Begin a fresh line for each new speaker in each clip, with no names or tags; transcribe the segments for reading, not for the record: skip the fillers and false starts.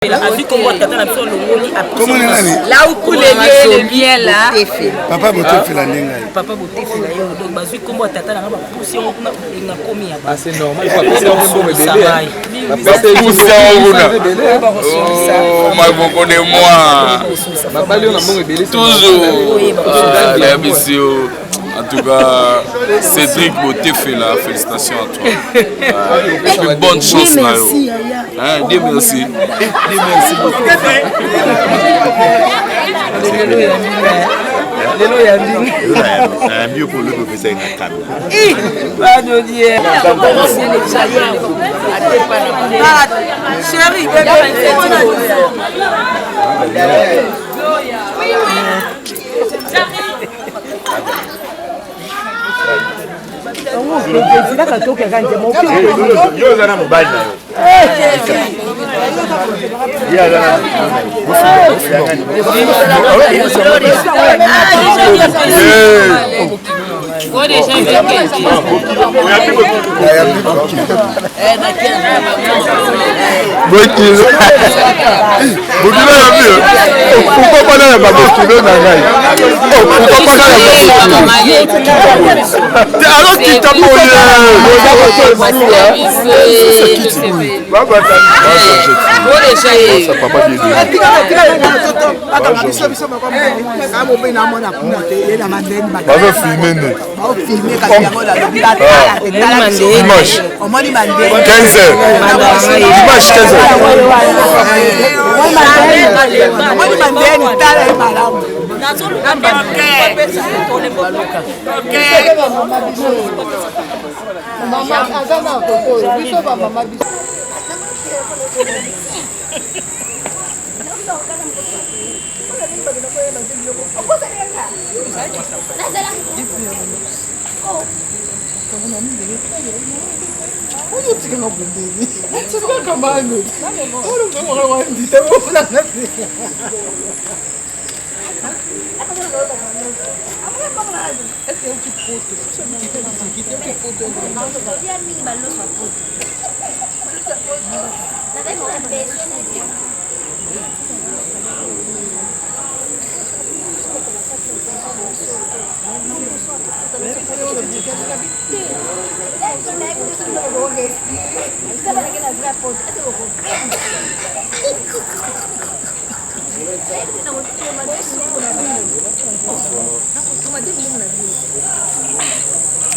Azwi kombo ya tata na biso alongoli.
Kombo na nani?
Là où coule le bien là.
Papa Botefela nde ngai.
Papa Botefela yo donc bazwi kombo ya tata na nga bapusi yango kuna na komi ya
Ah, c'est normal, il faut appeler ça mbongo ebele.
Bapusi yango kuna. Oh, maboko de moi.
Babali yo na mbongo ebele.
Toujours. Ah, nayebisi yo. En tout cas, Cédric Botefela, félicitations à toi. Et puis bonne chance na yo. Hein, Dieu merci. Dieu merci beaucoup.
Lelo yambi.
Nayambi yo mpo olobi opesaki nga kanda.
Badodie.
Chérie, bébé.
Yo oza na mobali na yo. Ye aza na
Bokilo. Bokilo ya mieux. Pourquoi pas na ba bokilo na ngai? Oh, pourquoi pas na ba bokilo? Te alors kita boye. Bazo filmer nde. Dimanche 15h. Dimanche 15h.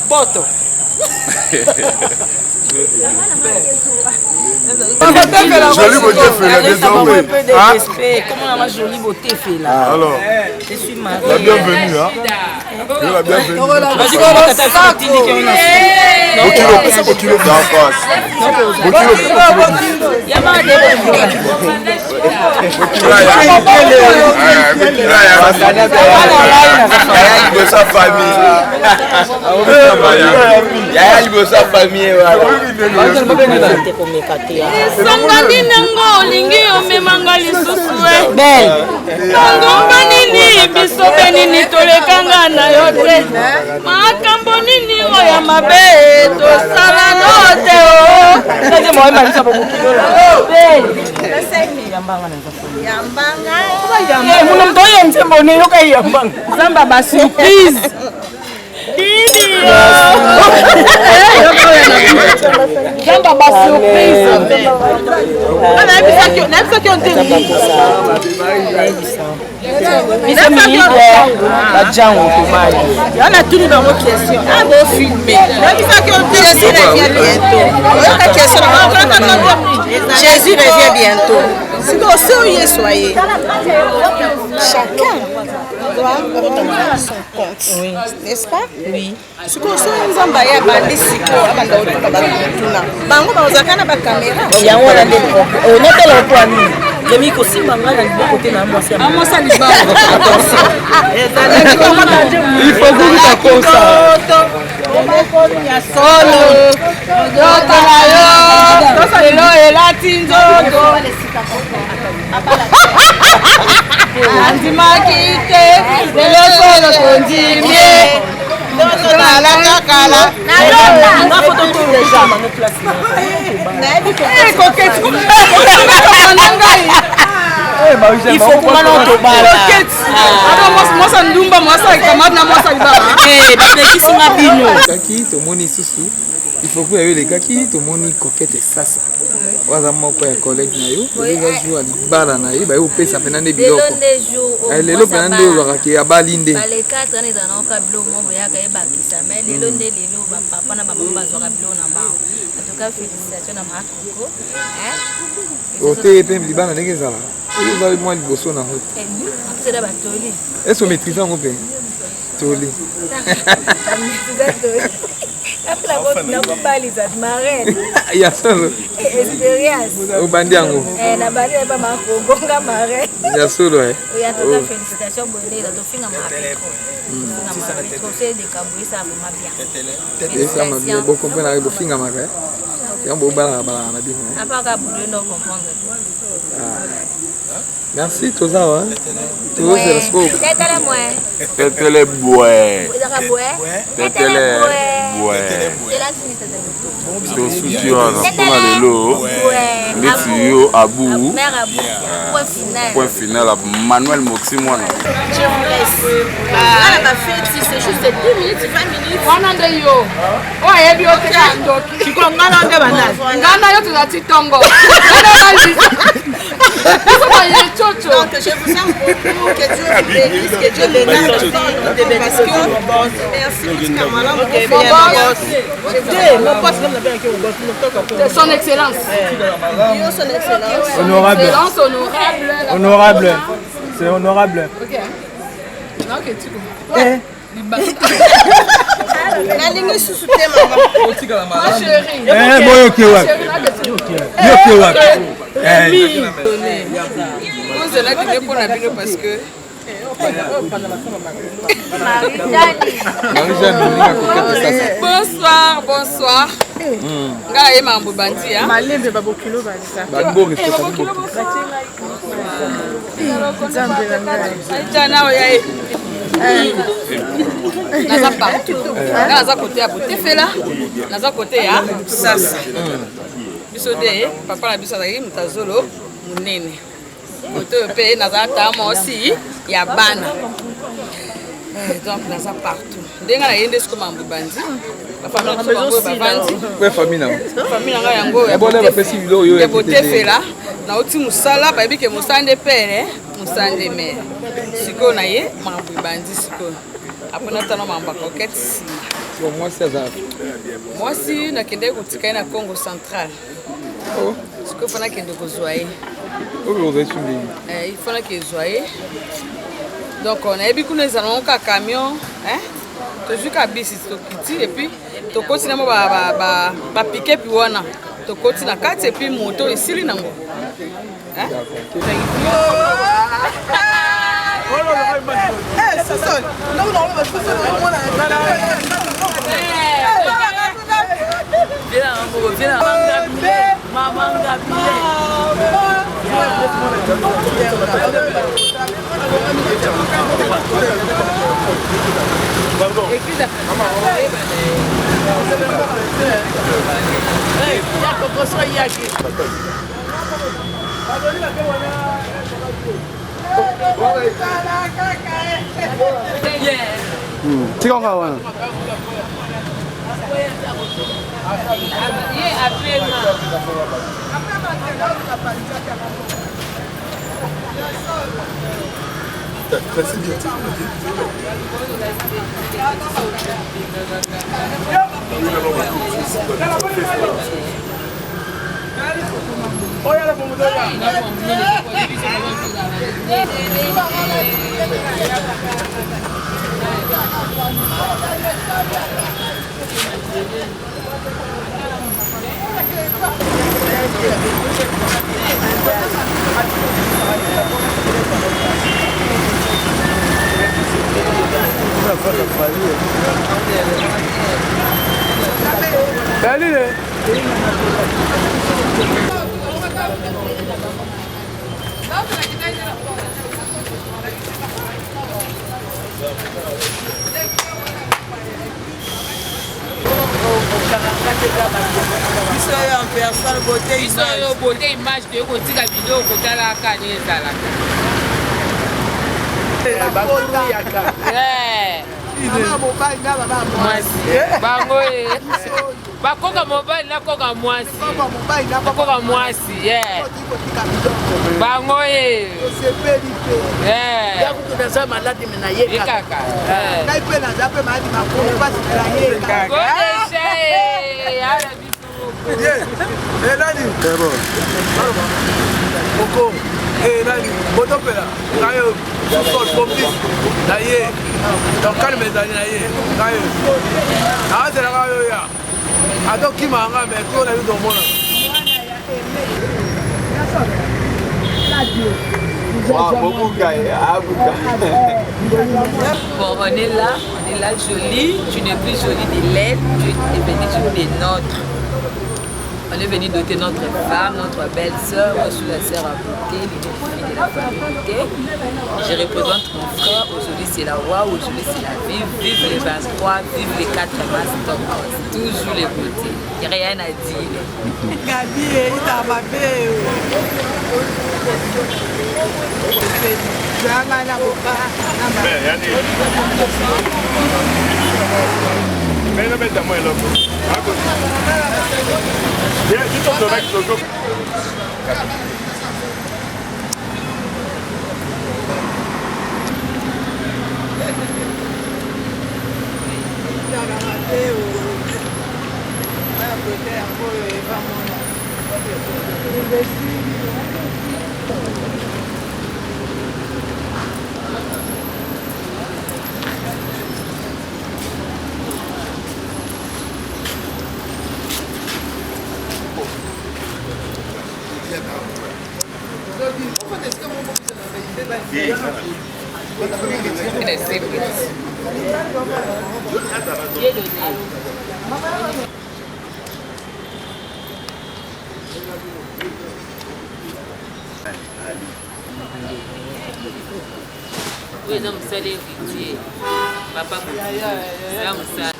Boto.
Jolie Botefela désormais.
Un peu de respect. Comment on a jolie Botefela?
Alors,
je suis mariée.
La bienvenue, hein. La bienvenue. Bokilo, pesa bokilo. Bokilo,
Yaya liboso ya famille wana.
Esanga nini yango olingi omemanga lisusu e bangomba nini biso be nini tolekanga na yo te makambo nini oyo ya mabe tosala no te
o muno moto oyo nzembo neyoka yambanga
zamba basurprise
Zamba ba surprise.
Nayebisaki yo nde
Biso miyibe bajango tobali.
Ya natuni bango question. Ah bo filmer. Nayebisaki yo nde Jésus revient bientôt. Oyoka question na bango Jésus revient bientôt. Sikoyo soki Yesu aye. Chacun doit rendre son compte.
Oui.
N'est-ce pas?
Oui.
Sikoyo soki Nzambe aye abandi sikoyo abanda kotuna bato motuna bango bazalaka na bakamera
yango wana nde onotala mpo nini Remi kosimba ngai na liboko te na mwasi ya
mwasi ya liboko.
Il faut kukuta kosa.
Ya solo nzoto na yo lelo elati nzoto andimaki te lelo solo tondimie.
Il faut kuma na tobala.
Mwasa ndumba, mwasa camarade na mwasa libala.
Bapekisi nga bino.
Kaki tomoni susu ifoku ya yo elekaki, tomoni Coquette Sasa oyo aza moko ya collègue na yo. Eza jour ya libala na ye, baye kopesa mpena nde biloko. Lelo mpena nde olobaka ke abali nde.
Bale 4 wana ezala naoka biloko moko boyaka ebakisa, mais lelo nde lelo bapapa na bamama bazwaka biloko na bango. En tout cas, félicitation na Makoko.
Ote mpe libala ndenge ezala, oyo eza mwa liboso nango.
Apesela batoli.
Est-ce omaîtrise yango mpe toli?
Nakobalisa marraine.
Ya solo?
Expérience.
Obandi yango?
Nabandi nayeba makogonga marraine.
Ya solo?
Oui, en tout cas, félicitation. Boye nde tofingamaka pe trop, se likambo esala vraiment bien.
Esama bien, bocomprendre, bofingamaka yango, bobalaka balaka na bino.
Apaka budo ndo comprendre.
Merci, toza wa tozozela sikoyo.
Tetele mwe.
Tetele bwe.
Ezaka bwe.
Tetele bwe. Tosuki wana mpona lelo. Ndeti yo abu.
Mère Abu, point final.
Point final ya Manuel Moxi mwana.
Je vous laisse. Voilà ma fête, c'est juste 10 minutes, 20 minutes.
Wana nde yo oyo ayebi yo te kaka ndoki.
Sikoyo nga na nde banani?
Nga na yo toza ti ntongo.
Donc je vous aime beaucoup, que Dieu vous bénisse, que Dieu bénisse parce que merci mon boss.
Son excellence.
Yo, son excellence.
Honorable.
Excellence honorable.
Honorable. C'est honorable.
Ok. Ok, tu
Eh.
Nalingi susu te, mama.
Ma chérie.
Eh, boyoki wapi? Yoki wapi? Eh.
Ozelaki nde mpo na bino parce que
Marie-Jeanne moninga Coquette Sasa.
Bonsoir, bonsoir. Ngai naye makambo bandi.
Malembe, babokilo baza.
Baborespectaki.
Nzambe na ngai.
Jana oya ye, naza partout. Nga naza kote ya Botefela, naza kote ya Sasa. Biso nde papa na biso azalaki moto azolo monene. Kote oyo mpe nazala ta mwasi ya bana. Donc naza partout. Ndenge naye nde siko mambo ebandi, bafamille na biso bango oyo bavandi.
Kwe famille na
Famille na ngai yango oyo.
Ebona bapesi biloko oyo.
Ya Botefela, nauti mosala, bayebi ke mosala nde pere, mosala nde mere. Sikoyo na ye makambo ebandi sikoyo, apres natana makambo ya Coquette nsima.
Mwasi aza?
Mwasi nakendeki kotika ye na Congo Central. Sikoyo mpo nakende kozwa ye.
Oyo ozali su ndenge?
Il faut nakezwa ye. Donc nayebi kuna ezala nango kaka camion, tozwi kaka bisi, tokiti et puis tokoti na mo bapikepi wana, tokoti na kati et puis moto esili nango.
Tika nga wana.
Ye apema.
Biso oyo en personne beauté
Biso oyo beauté image toye kotika biloko kotalaka ndenge ezalaka. Mwasi bango ye bakoka mobali nakoka mwasi nakoka mwasi bango ye
naza maladi me naye
kaka
ngai mpe naza mpe maladi makolo mpasi na ye kaka
nani koko nani botopela ngai sous-sol complice na ye donc calme ezali na ye ngai azelaka yo ya ata okima nga mais to na yo tomona.
Bon, on est là, on est là, jolie. Tu n'es plus jolie de l'aide, tu es devenue des nôtres. On est venu doter notre femme, notre belle-sœur. Moi, je suis la sœur à beauté, l'unique fille de la famille beauté. Je représente mon frère. Aujourd'hui, c'est la roi. Aujourd'hui, c'est la vie. Vive les 23, vive les 4 mars. Toujours les beautés. Rien à dire.
Gabi,
Oyo eza mosala héritier papa, eza mosala.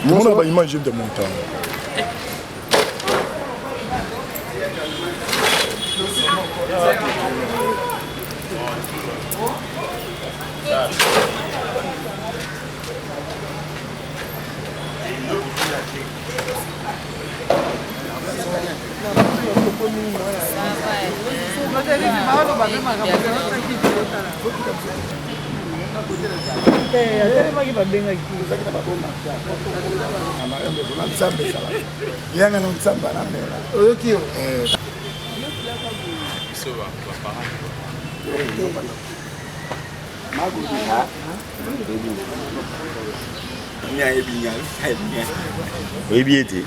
Mona ba image de montagne.
Atelemaki babengaki.
Nzambe ezalaka yanga na nzambe na mela.
Oyoki yo?
Biso ba parents.
Oyebi ete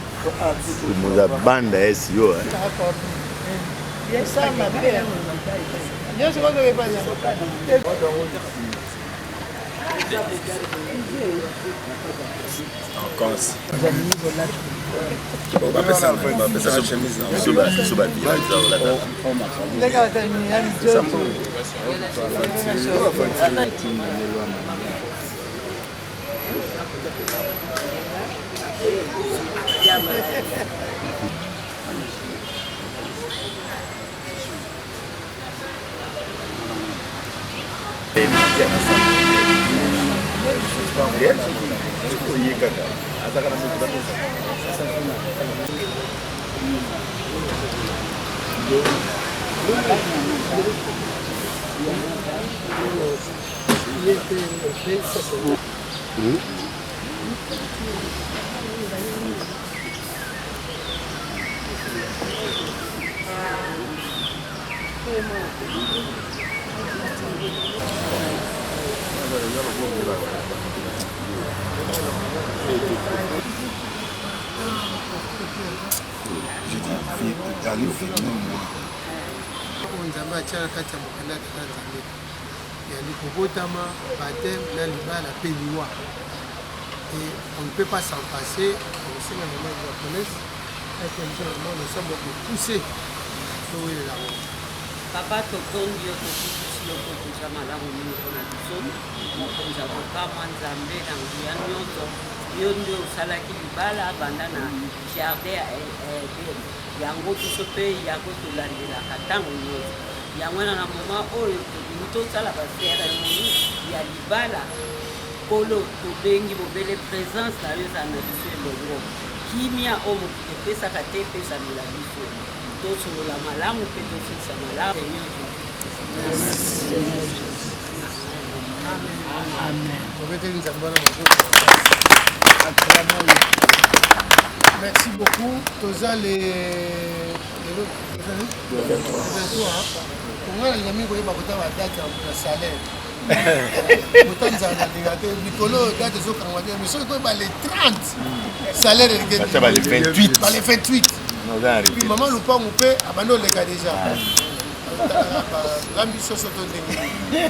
moza banda esi yo. Biso babila. Oye kaka azaka na moto bapesa.
Oyo Nzambe atia na kati ya mokanda ya Tata Nzambe yali kobotama, baptême na libala mpe liwa. Et on ne peut pas s'en passer. Osenga na mama japonaise ete biso na mama losambo kopousse towelela yango.
Papa, totondi yo, tokitisi yo mpo toza malamu mingi mpo na biso. Mokonzi ya kokamwa, Nzambe na nguya nyonso, yo nde osalaki libala banda na jardin ya Eden. Yango biso mpe yango tolandelaka ntango nyonso. Yango wana na moment oyo tolingi tosala ba cérémonie ya libala. Nkolo, tobengi bobele presence na yo ezala na biso elongo. Kimia oyo mokili epesaka te epesamela biso. Tosolola malamu mpe tosilisa malamu. Seigneur Jésus.
Amen. Tobeteli Nzambe wana maboko. Merci beaucoup. Toza le lelo le 23. Konga na linga mingi koyeba kota ba date ya salaire. Kota nzala na linga te mikolo oyo date ezokangama te mais soki koyeba le 30 salaire elingi
Batia ba le 28.
ba le 28.
Oza na
Puis
retard.
maman lupangu mpe abandi oleka déjà. Balambi soso to ndenge nini.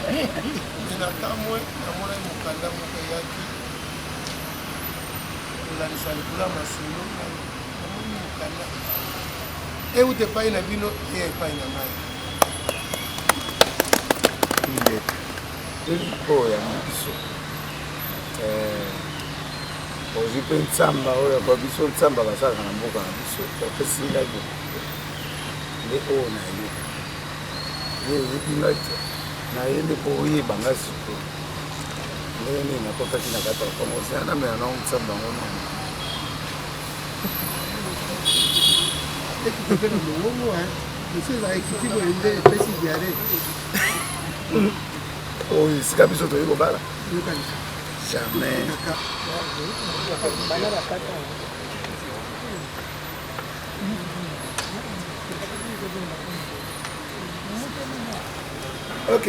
Te na kamwe namonaki mokanda moko eyaki kolandisa likolo ya masolo. Namoni mokanda euta epai na bino eya epai na ngai.
Oyo ya biso ozwi mpe nsamba oyo kwa biso nsamba basalaka na mboka na biso bapesi ngai nde oyo na ye ye oyebi ngai te na ye nde mpo oyeba ngai sikoyo ndenge nini nakotaki na kati ya kongo zela namela nango nsamba yango nano.
Ekita mpe na mongongo mosusu ezala ekiti boye nde epesi diare.
Oyo esika biso toyei kobala jamais. Ok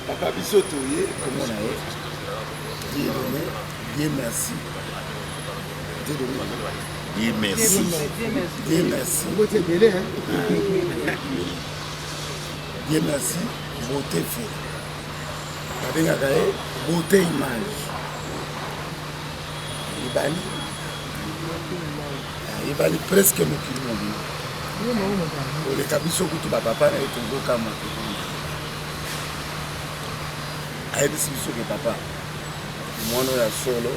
papa, biso toye komona ye. Dieu donné, Dieu merci, Dieu donné, Dieu merci, Dieu merci.
Mbote ebele.
Dieu merci. Beauté fe babengaka ye beauté image ebali ebali presque mokili mobimba koleka biso kutu bapapa na ye tozokamwa. Ayebisi biso ke papa mwana oyo ya solo,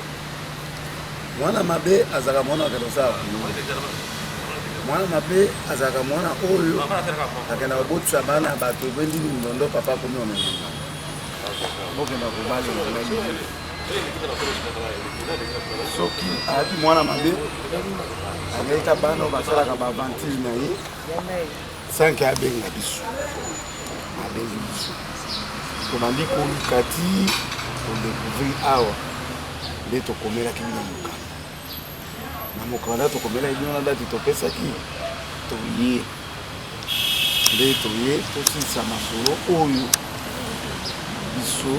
mwana mabe azalaka mwana akende kosala kuluna, mwana mabe azalaka mwana oyo akenda kobotisa bana bato ebendi mindondo. Papa akomi omema bokenda kobalela ngai. Soki ayaki mwana mabe, aleta bana oyo basalaka baaventure na ye sanke abenga biso, abengi biso. Tobandi koluka ti todecouvrir awa nde tokomelaki bino mokanda. Na mokanda tokomelaki bino na dati topesaki, toye nde toye tosilisa masolo oyo biso.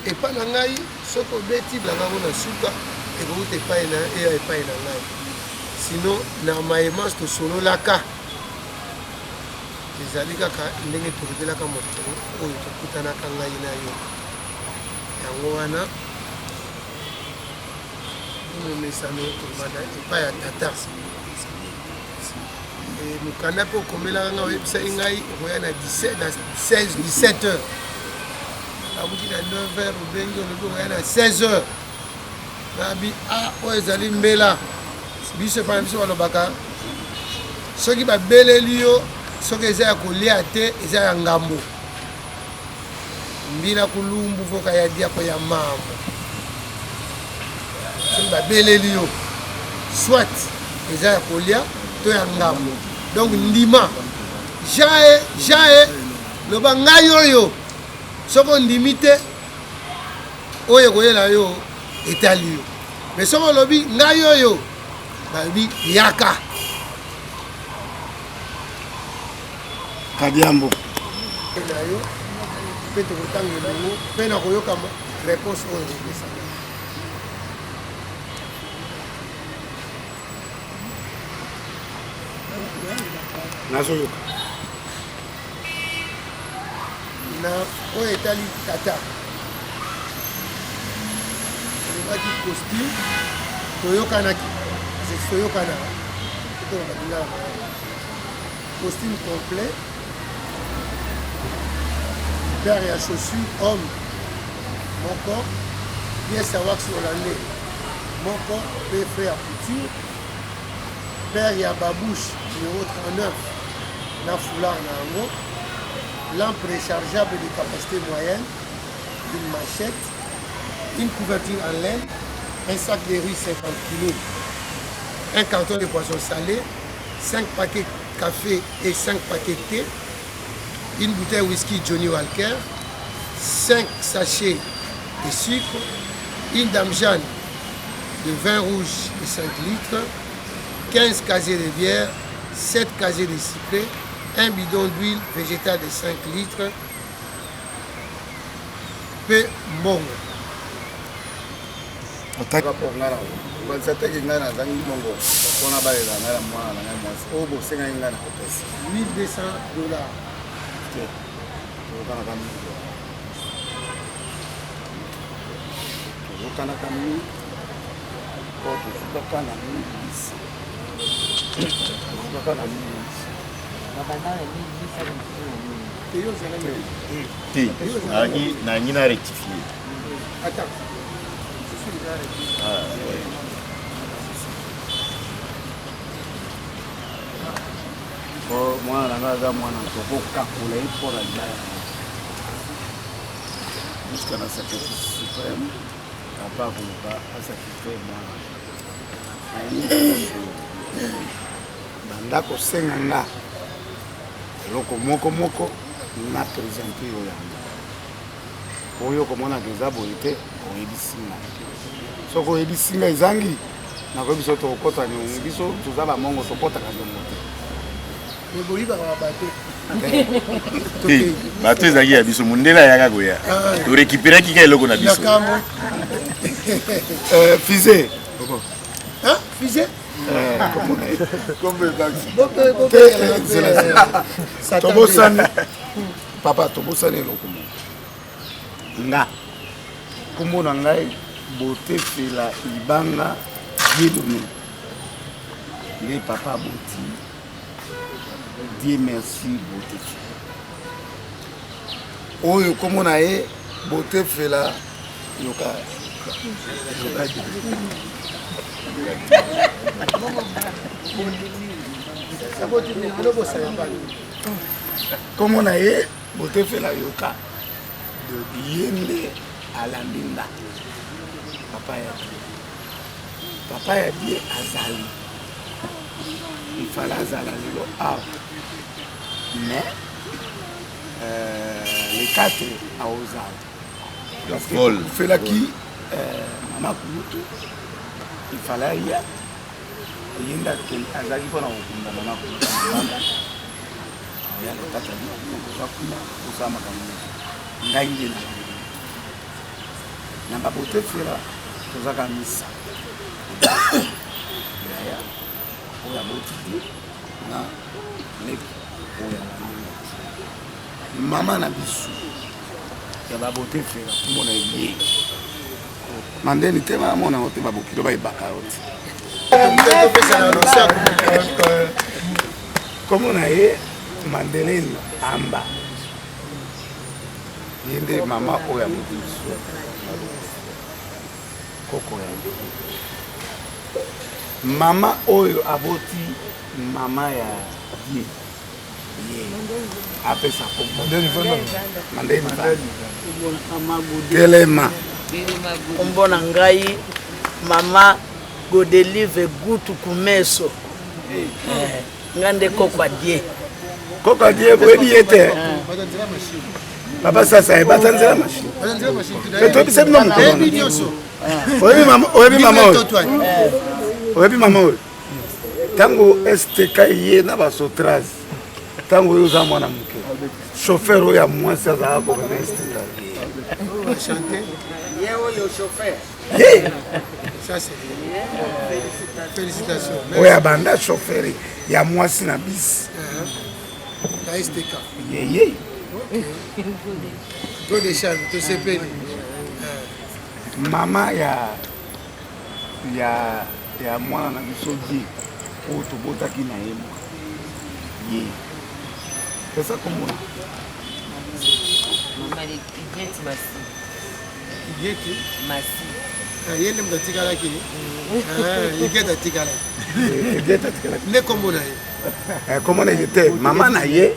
Epai na ngai, soki obeti bilanga yango na suka, ekowuta epai na yo eya epai na ngai. Sinon na maye manso tosololaka, ezali kaka ndenge tolobelaka mokolo oyo tokutanaka ngai na yo. Yango wana momesano kobanda epai ya tata. Mokanda mpe okomelaka ngai, oyebisaki ngai okoya na 17, na 16, 17 heures. Nabuki na 9 heures, obengi olobi okoya na 16 heures. Nabi a oyo ezali mbela. Biso epai na biso balobaka soki babeleli yo, soki eza ya kolia te, eza ya ngambo. Mbila kulumbu voka ya diako ya mambo. Soki babeleli yo, soit eza ya kolia to ya ngambo. Donc ndima. Jae, jae, loba ngai oyo. Soki ondimi te, oyo ekoyela yo etali yo. Mais soki olobi ngai oyo, balobi yaka.
Kadiambo.
Na yo mpe tokotanga elongo mpe nakoyoka réponse oyo okopesa ngai.
Nazoyoka.
Na oyo etali tata, olobaki costume, toyokanaki, toyokana toloba lingala malamu. Costume complet, paire ya chaussure homme moko, pièce ya wax hollandais moko mpe frais ya couture, paire ya babouche numéro 39 na foulard na yango, lampe rechargeable de capacité moyenne, une machette, une couverture en laine, un sac de riz 50 kg, un carton de poisson salé, 5 paquets café et 5 paquets thé, une bouteille whisky Johnny Walker, 5 sachets de sucre, une dame Jeanne de vin rouge de 5 litres, 15 casiers de bière, 7 casiers de sucré, un bidon d'huile végétale de 5 litres, mpe mbongo.
Rapport ngai na kokanisa te ke ngai nazangi mbongo mpo nabalela ngai na mwana na ngai mwasi oyo bosengaki ngai na kopesa
1200 dollars
te, toyokanaka 1000 dollars, toyokanaka 1000 po tozukaka na 1800, tozukaka na 1800.
Te, nalingi na rectifier.
Po mwana na ngai aza mwana, tokokakola ye mpo na libala jusqu'à na sacrifice suprême. Papa akoluka asacrifie mwana. Banda kosenga nga eloko moko moko na presente yo yango. Oyo okomonaka eza boye te, oyebisi nga. Soki oyebisi nga ezangi, nakoyebi biso tokokota niongo. Biso toza bamongo, tokotaka niongo te.
Boyibaka babato.
Bato ezalaki ya biso, mondele ayaka koya, torekiperaki ka eloko na biso.
Fise.
Fise?
Tobosani papa, tobosani eloko moko. Nga nkombo na ngai Botefela Libanga Dieudonné, nde papa aboti Dieu merci Botefela. Oyo nkombo na ye Botefela yoka yoka. Nkombo na ye Botefela yoka, ye nde alandi nga. Papa ya die, papa ya die azali ifala azala lelo awa, mais Le 4 aozala. Parce que tokufelaki mama kulutu, il fallait aya. Ye nde azalaki mpona kokunda mama kulutu. Aoya le 4 akoza kuna kosala makambo nyonso. Ngai nde na na babotefela tozaka misa yaya oyo aboti te na leki oyo alandi mama na biso ya babotefela komona ye mandeni te bamona yango te babokilo bayebaka yo te komona ye mandeleni amba ye nde mama oyo aboti biso koko ya ye mama oyo aboti mama ya ye ye apesa kombo mandeni telema
kombo na ngai mama godelive gutu kumeso eh, nga nde koko adie
koko adie boyebi ye te papa sasa ebata nzela machine me toyebisa bino mokolo oyebi mama oyo oyebi mama oyo ntango stk ye na basotrase ntango oyo oza mwana moke chauffeur oyo ya mwasi azalaka komema stk oyo abanda chauffeur ya mwasi na bisi
na STK.
Yeye.
Go de charme, tosepeli.
Mama ya ya ya mwana na biso ye oyo tobotaki na ye mwa ye pesa komona
Mama Igeti Masi.
Igeti
Masi.
Ah, ye nde moto atikalaki ah, Igeti atikalaki.
Igeti atikalaki.
Nde kombo na ye.
Eh, kombo na ye te mama na ye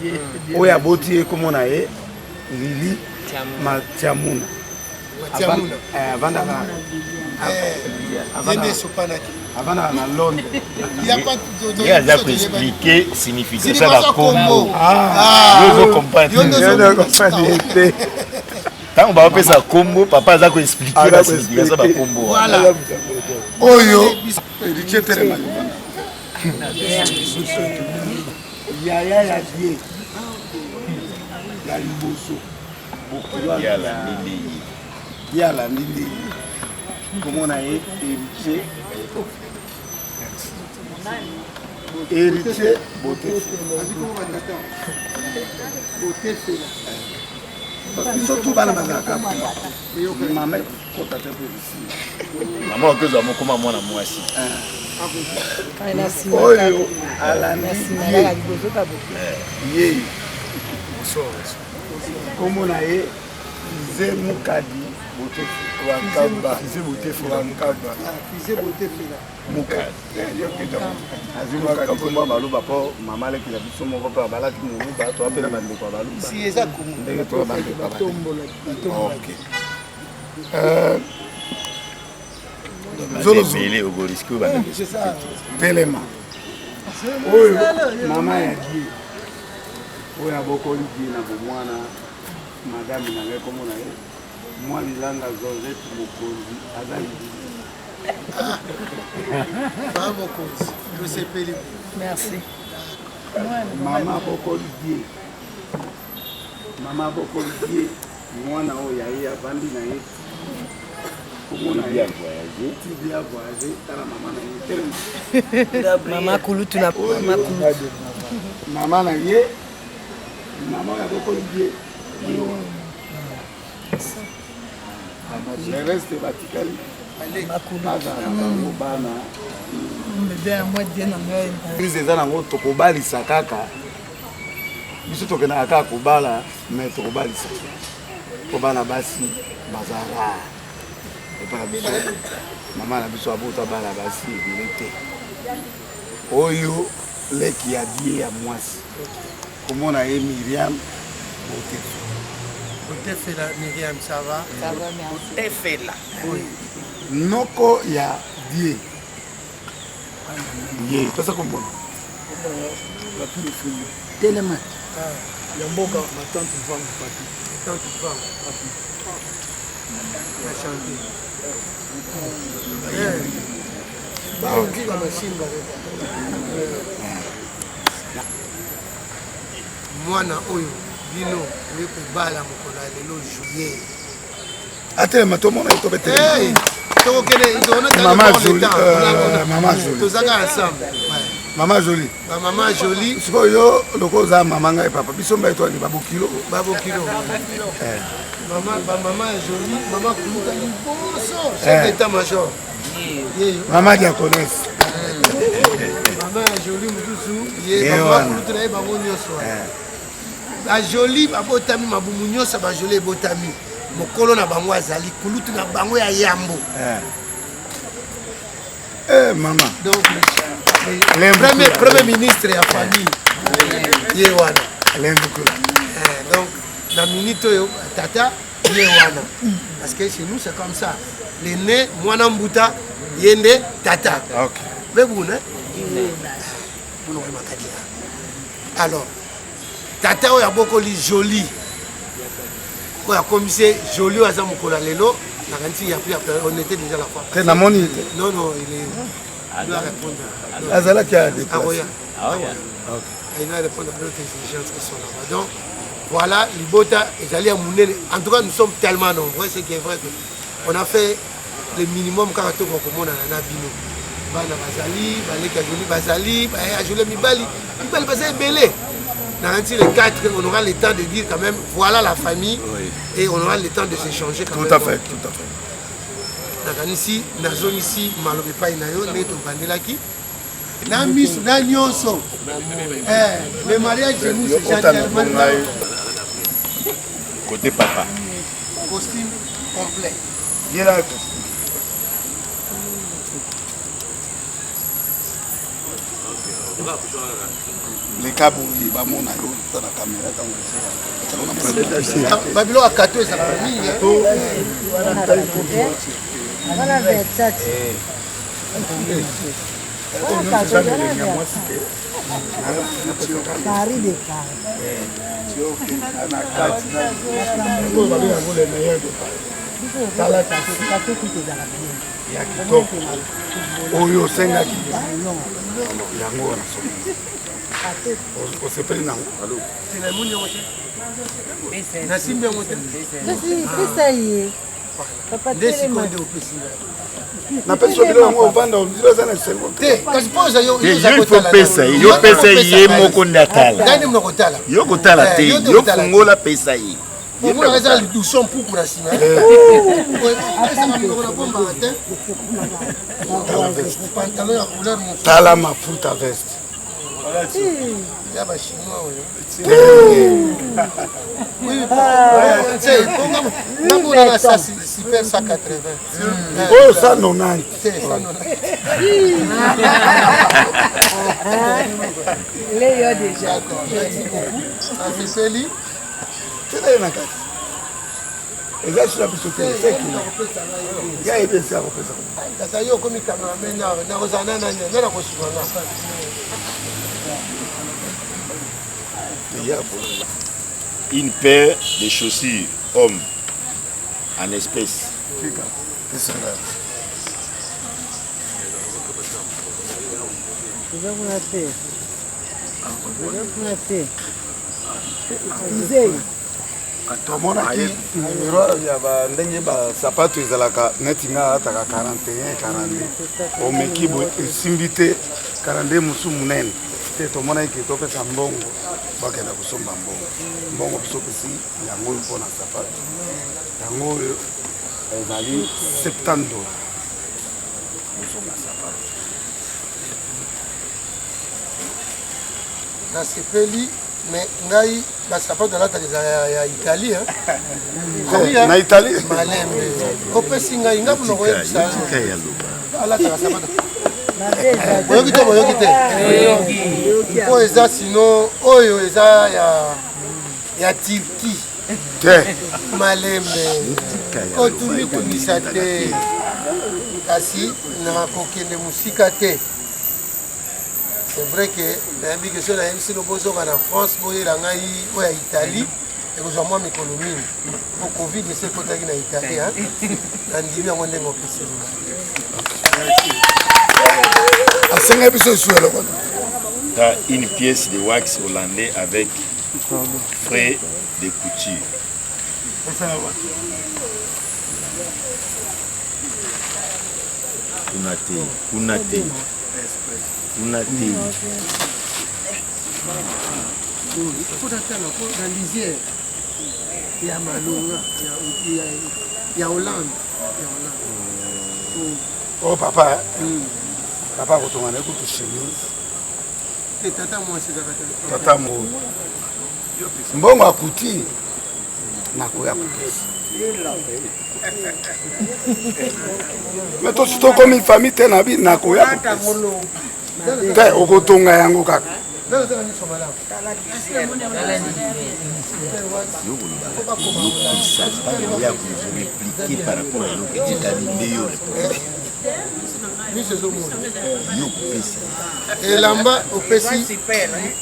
oyo aboti ye kombo na ye Lili Matiamuna. Avandaka avandaka na Londres.
Ye aza koexplike signification ya bakombo yo ozo comprendre te ntango baopesa kombo papa aza koexplike basignification ya bakombo
oyo héritier telema yaya ya die ya liboso ye alandi nde komona ye héritier héritier botefela biso tu bana bazalaka mama ekota te mpe
mama okozwa mokoma mwana mwasi
oyo alandi ye ye nkombo na ye Fize Mukadi Botefela
Fize Botefela Mukaba Fize Botefela
Mukadi azwi mukadi kombo ya baluba mpo mama aleki na biso moko mpe abalaki moluba to apela bandeko ya baluba ndenge toya bandeko ya ok
ebele okoriske obanda
telema oyo mama ya die oyo abokoli die na bomwana madame na ngai kombo na ye mwa lilanga georgette mokonzi aza libili
mama mokonzi tosepeli
merci
mama abokoli die mama abokoli die mwana oyo ya ye avandi na ye komona ye tibi ya voyage tala mama na ye telema
mama kulutu na mama kulutu
mama na ye mama oyo abokoli die le reste batikali bazala na bango bana crise eza nango tokobalisa kaka biso tokendaka kaka kobala mais tokobalisa mpo bana basi baza rare epa na biso mama na biso abota bana basi ebele te oyo leki ya die ya mwasi komona ye miriam botefela
botefela miriam ça va
ça va merci
botefela noko ya die ye toza komona
Telema. Ya mboka ma tante Mvangu Papi.
Tante Vangu na chante. Baotika machine mwana oyo bino oye kobala mokolo ya lelo juillet.
Atelema tomona ye tobetelema.
Tokokende
Mama Jolie, Mama Jolie.
Tozaka ensemble.
Mama Jolie.
Ba Mama Jolie.
Sikoyo yo lokola oza mama ngai papa biso mbaye toani babokilo.
Babokilo. Mama ba mama ya Jolie, mama kuluta liboso, chef d'état major.
Mama diaconesse.
Mama ya Jolie mosusu ye mama kuluta na ye bango nyonso. Ba Jolie babotami mabumu nyonso ba Jolie ebotami. Mokolo na bango azali kulutu na bango ya yambo.
Eh, mama.
Donc, le premier ministre ya famille ye wana. Donc, na minute oyo tata ye wana. Parce que chez nous c'est comme ça. L'aîné mwana mbuta ye nde tata.
Okay.
Bebuna. Buno makadia. Alors, tata oyo abokoli Jolie. Oyo akomise Jolie oyo aza mokolo ya lelo nakanisi ya plus on était déjà la fois.
Te namoni te.
Non non, il est il doit répondre.
Azalaki ya déplacé.
Il doit répondre à d'autres exigences qui sont là-bas. Donc voilà, libota ezali ya munene. En tout cas, nous sommes tellement nombreux, ce qui est vrai que on a fait le minimum kaka tokoka komonana na bino. Bana bazali, baleki ya Jolie bazali, ba ya Jolie mibali, mibali baza ebele. Nakanisi le 4, on aura le temps de dire quand même, voilà la famille,
oui.
Et on aura le temps de s'échanger quand
tout
même.
À fait, tout à fait.
Nakanisi, nazongisi maloba epai na yo, ndenge tobandelaki. Na miso, na nyonso. Le mariage chez nous, c'est gentleman.
Côté papa.
Costume complet.
Bien là, costume. Leka boye bamona yo ta na kamera ntango
babiloko ya kato ezalaka mingi.
Paris de Paris.
Oyo babenga yango le meilleur de Paris. Tala ya kitoko oyo osengaki yango wana soki osepeli nango.
Nasimbi yango te.
Pesa ye.
Nde sikoyo nde opesi ngai.
Napesi yo biloko yango ovanda ondira eza na esengo
te. Kasi mpo oza yo
Te, yo il faut pesa ye, yo pesa ye moko nde atala.
Ngai nde mona kotala.
Yo kotala te, yo fungola pesa ye.
Omonaka eza liduso mpuku na nsima. Opesaka monoko na bombaka te. Pantalon ya couleur mosusu.
Tala mafuta veste.
Ya ba chinois oyo. Namonaka sa super 180.
Oyo 190.
Te, 190.
Leyo déjà.
D'accord, merci beaucoup. Nasepeli.
Tina ye na kati. Eza sila biso te, seki. Ya yebi esi akopesa.
Tata yo okomi cameraman nakozala na nani nga nakosuka nga.
Une paire de chaussures homme en espèces.
Eza kuna te. Eza kuna te. Nzei.
Tomonaki nimero ya bandenge basapato ezalaka neti nga alataka 41 42 omeki boye esimbi te 42 mosusu monene te. Tomonaki ke topesa mbongo bakenda kosomba mbongo mbongo biso opesi yango oyo mpona sapato yango oyo ezali 70 dollars kosomba sapato.
Nasepeli, mais ngai basapato nalataka eza ya Italie, hein.
Na Italie?
Malembe opesi ngai nga mona koyebisa alataka sapato. Boyoki te, boyoki te mpo eza sino oyo eza ya Turquie.
Te.
Malembe kotumitungisa te, kasi nakokende mosika te. C'est vrai que nayebi ke soki nayebisi no bozonga na France boyela ngai oyo ya Italie. Ekozwa mwa mikolo mingi po Covid esi ekotaki na Italie, hein. Nandimi yango ndenge opeseli ngai.
Asengaki biso lisusu eloko.
T'as une pièce de wax hollandais avec frais de couture. Kuna te, kuna te. Kuna te.
Faut natanga mpo na lisière ya malonga ya Hollande ya Hollande.
Oh papa, papa akotonga na ye kutu chemise.
Te tata mwasi ezaka
tata. Tata mwasi. Mbongo akuti nakoya kopesa. Me tosi tokomi famille te na bi nakoya kopesa. Te okotonga yango kaka.
Yo kolobaka te, yo pesa ntango ya koreplike par rapport ya eloko etikali nde yo répondre.
Miso ezomona.
Yo kopesa.
Elamba opesi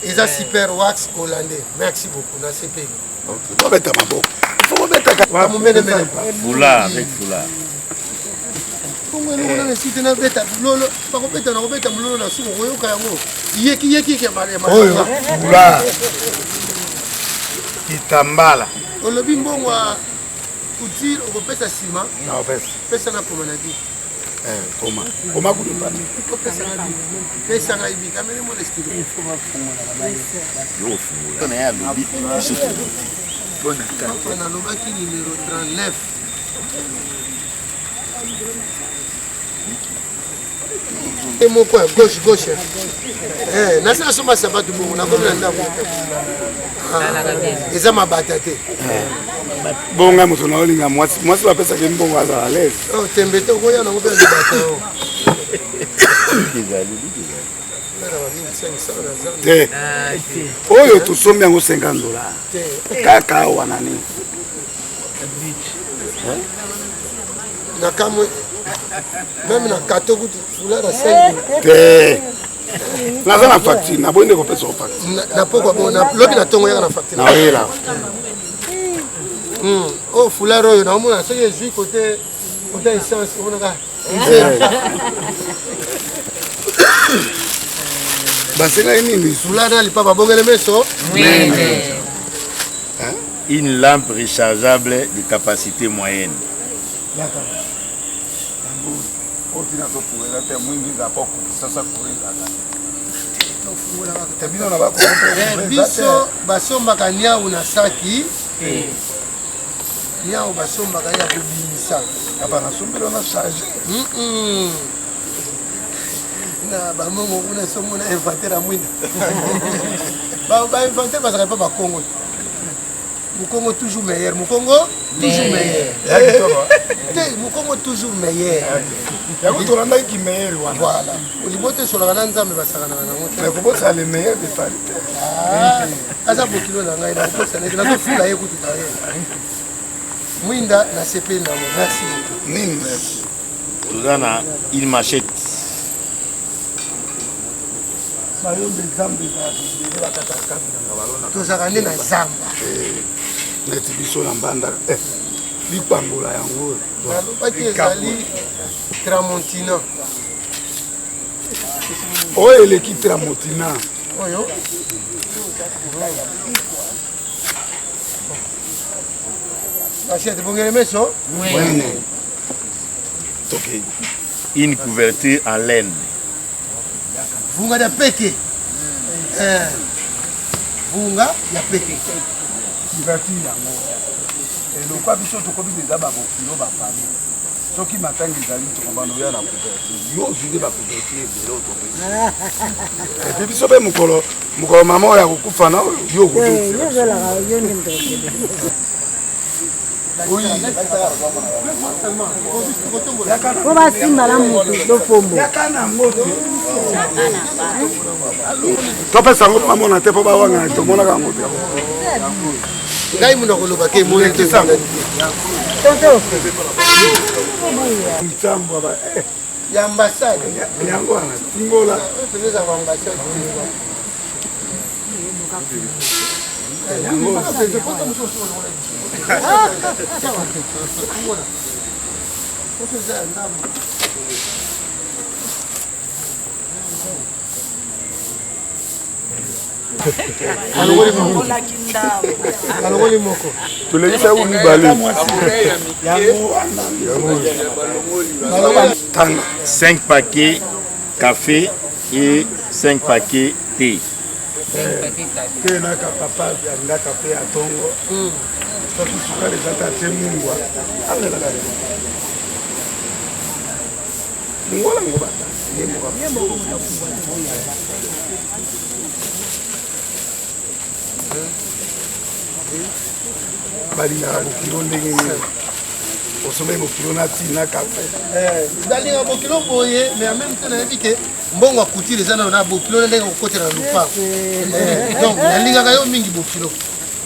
eza super wax hollandais. Merci beaucoup nasepeli.
Bobeta maboko. Il faut bobetaka.
Momenemene.
Foulard avec foulard.
Bongo eloko nanga esili te nabeta lolo bakobeta na kobeta mololo na suka okoyoka yango yekiyekiyeki ya
oyo foulard kitambala.
Olobi mbongo ya couture okopesa nsima.
Nakopesa.
Pesa na koma na bi.
Koma. Koma kutu pati.
Opesa nga bi. Pesa ngai bi. Kamele mona stilo.
Yo ofungola. Na ye alobi biso tolobi te.
Papa nalobaki numero 39. Ye moko ya gauche gauche. Eh, nasi nasomba sapatu bongo nakomi na ndako. Ah, eza mabata te.
Bonga moto na olinga mwasi mwasi bapesaki mbongo azala l'aise.
Oh, tembe te okoya nango mpe na libata oyo.
Te oyo tosombi yango 50 dollars kaka awa na nini
na kamwe meme na kato kutu foulard ya 5
te naza na facture naboyi nde kopesa yo facture
na pokwa bo lobi na ntongo yaka na facture
naoyela
oyo foulard oyo naomona soki ezwi kote kote essence omonaka
basengaki nini
foulard na lipapa bongele meso
Une lampe rechargeable de capacité moyenne.
Yaka. Yango oyo tina tofunga eza te mwingi eza po kisasa courant ezalaka te bino na
bakongo biso basombaka niau na saki niau basombaka ya kobimisa
aba nasombeli wana charge
na bamongo kuna somona inventaire ya mwinda bainventaire bazalaka mpe bakongo Mukongo toujours meilleur. Mukongo toujours meilleur. Te Mukongo toujours meilleur.
Yango tolandaki ki meilleur wana.
Voilà. Libota esolaka na Nzambe basakanaka nango te.
Mais kobosana le meilleur de Fally te.
Ah, aza bokilo na ngai nakobosana ye nazofula ye kutu taye. Mwinda nasepeli nango. Merci beaucoup.
Nini merci.
Toza na une machette.
Mayombe zamba ezalaka ebele bakataka kabinanga balona.
Tozalaka nde na zamba.
Eh, neti biso na mbandaka eh, bikwangola yango.
Nalobaki ezali tramontina.
Oyo eleki tramontina.
Oyo. Machette bongele meso.
Mwene. Ok. Une couverture en laine.
Vunga ya peke. Eh. Vunga ya peke.
Couverture yango. Elokwa biso tokomi deja babokilo bafamille. Soki matanga ezali tokobanda oya na couverture. Yo ozwi nde bacouverture ebele oyo topesi. Epuis biso mpe mokolo mokolo mama oyo akokufa na oyo yo okozongisela.
Po basimba na motu to fombo.
Topesa yango bamona te mpo bawangana tomonaka yango te.
Ngai mutu nakoloba ke emoni te.
Tonto.
Nsambwa ba eh.
Ya ambassade.
Yango wana tingola.
Oyo mpenza ezalaka ambassade. Alongoli moko.
Tolekisa yango mibale.
Tanga 5 paquets café et 5 paquets thé.
Te naka papa alingaka mpe ya ntongo soki sukali eza te atie mungwa amelaka mungwa nango bata ye moko. Balingaka bokilo ndenge nini? Osombi bokilo na ti na kafe.
Balingaka bokilo boye, mais en même temps nayebi ke mbongo ya couture eza nano na bokilo na ndenge kokotela na lopango. Donc nalingaka yo mingi bokilo,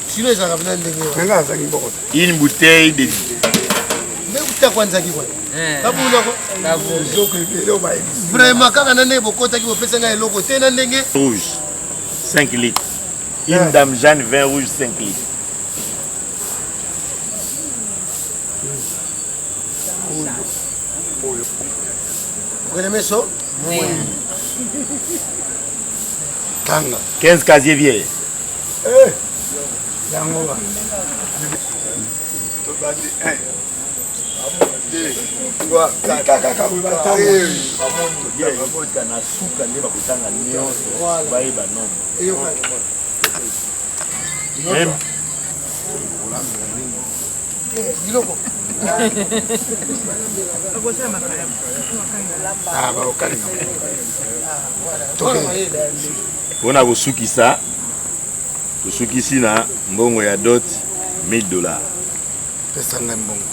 sino ezalaka mpena ndenge
wana. Azangi mbongo te.
Une bouteille de
nde kutako anzaki wana kabunako
biloko ebele oyo bayebisi.
Vraiment, kaka na ndenge bokotaki, bopesa ngai eloko te na ndenge.
Rouge 5 litres. Une dame Jeanne vin rouge 5 litres.
Okende meso.
Tanga.
15 casiers vierges.
Yango wana tobandi 1 2 3 kaka boye batanga.
Babota na suka nde bakotanga nyonso, bayeba nombre. Même
Biloko.
Ah, bakokalinga.
Mpona kosukisa, tosukisi na mbongo ya dot, 1000 $.
Pesa ngai mbongo.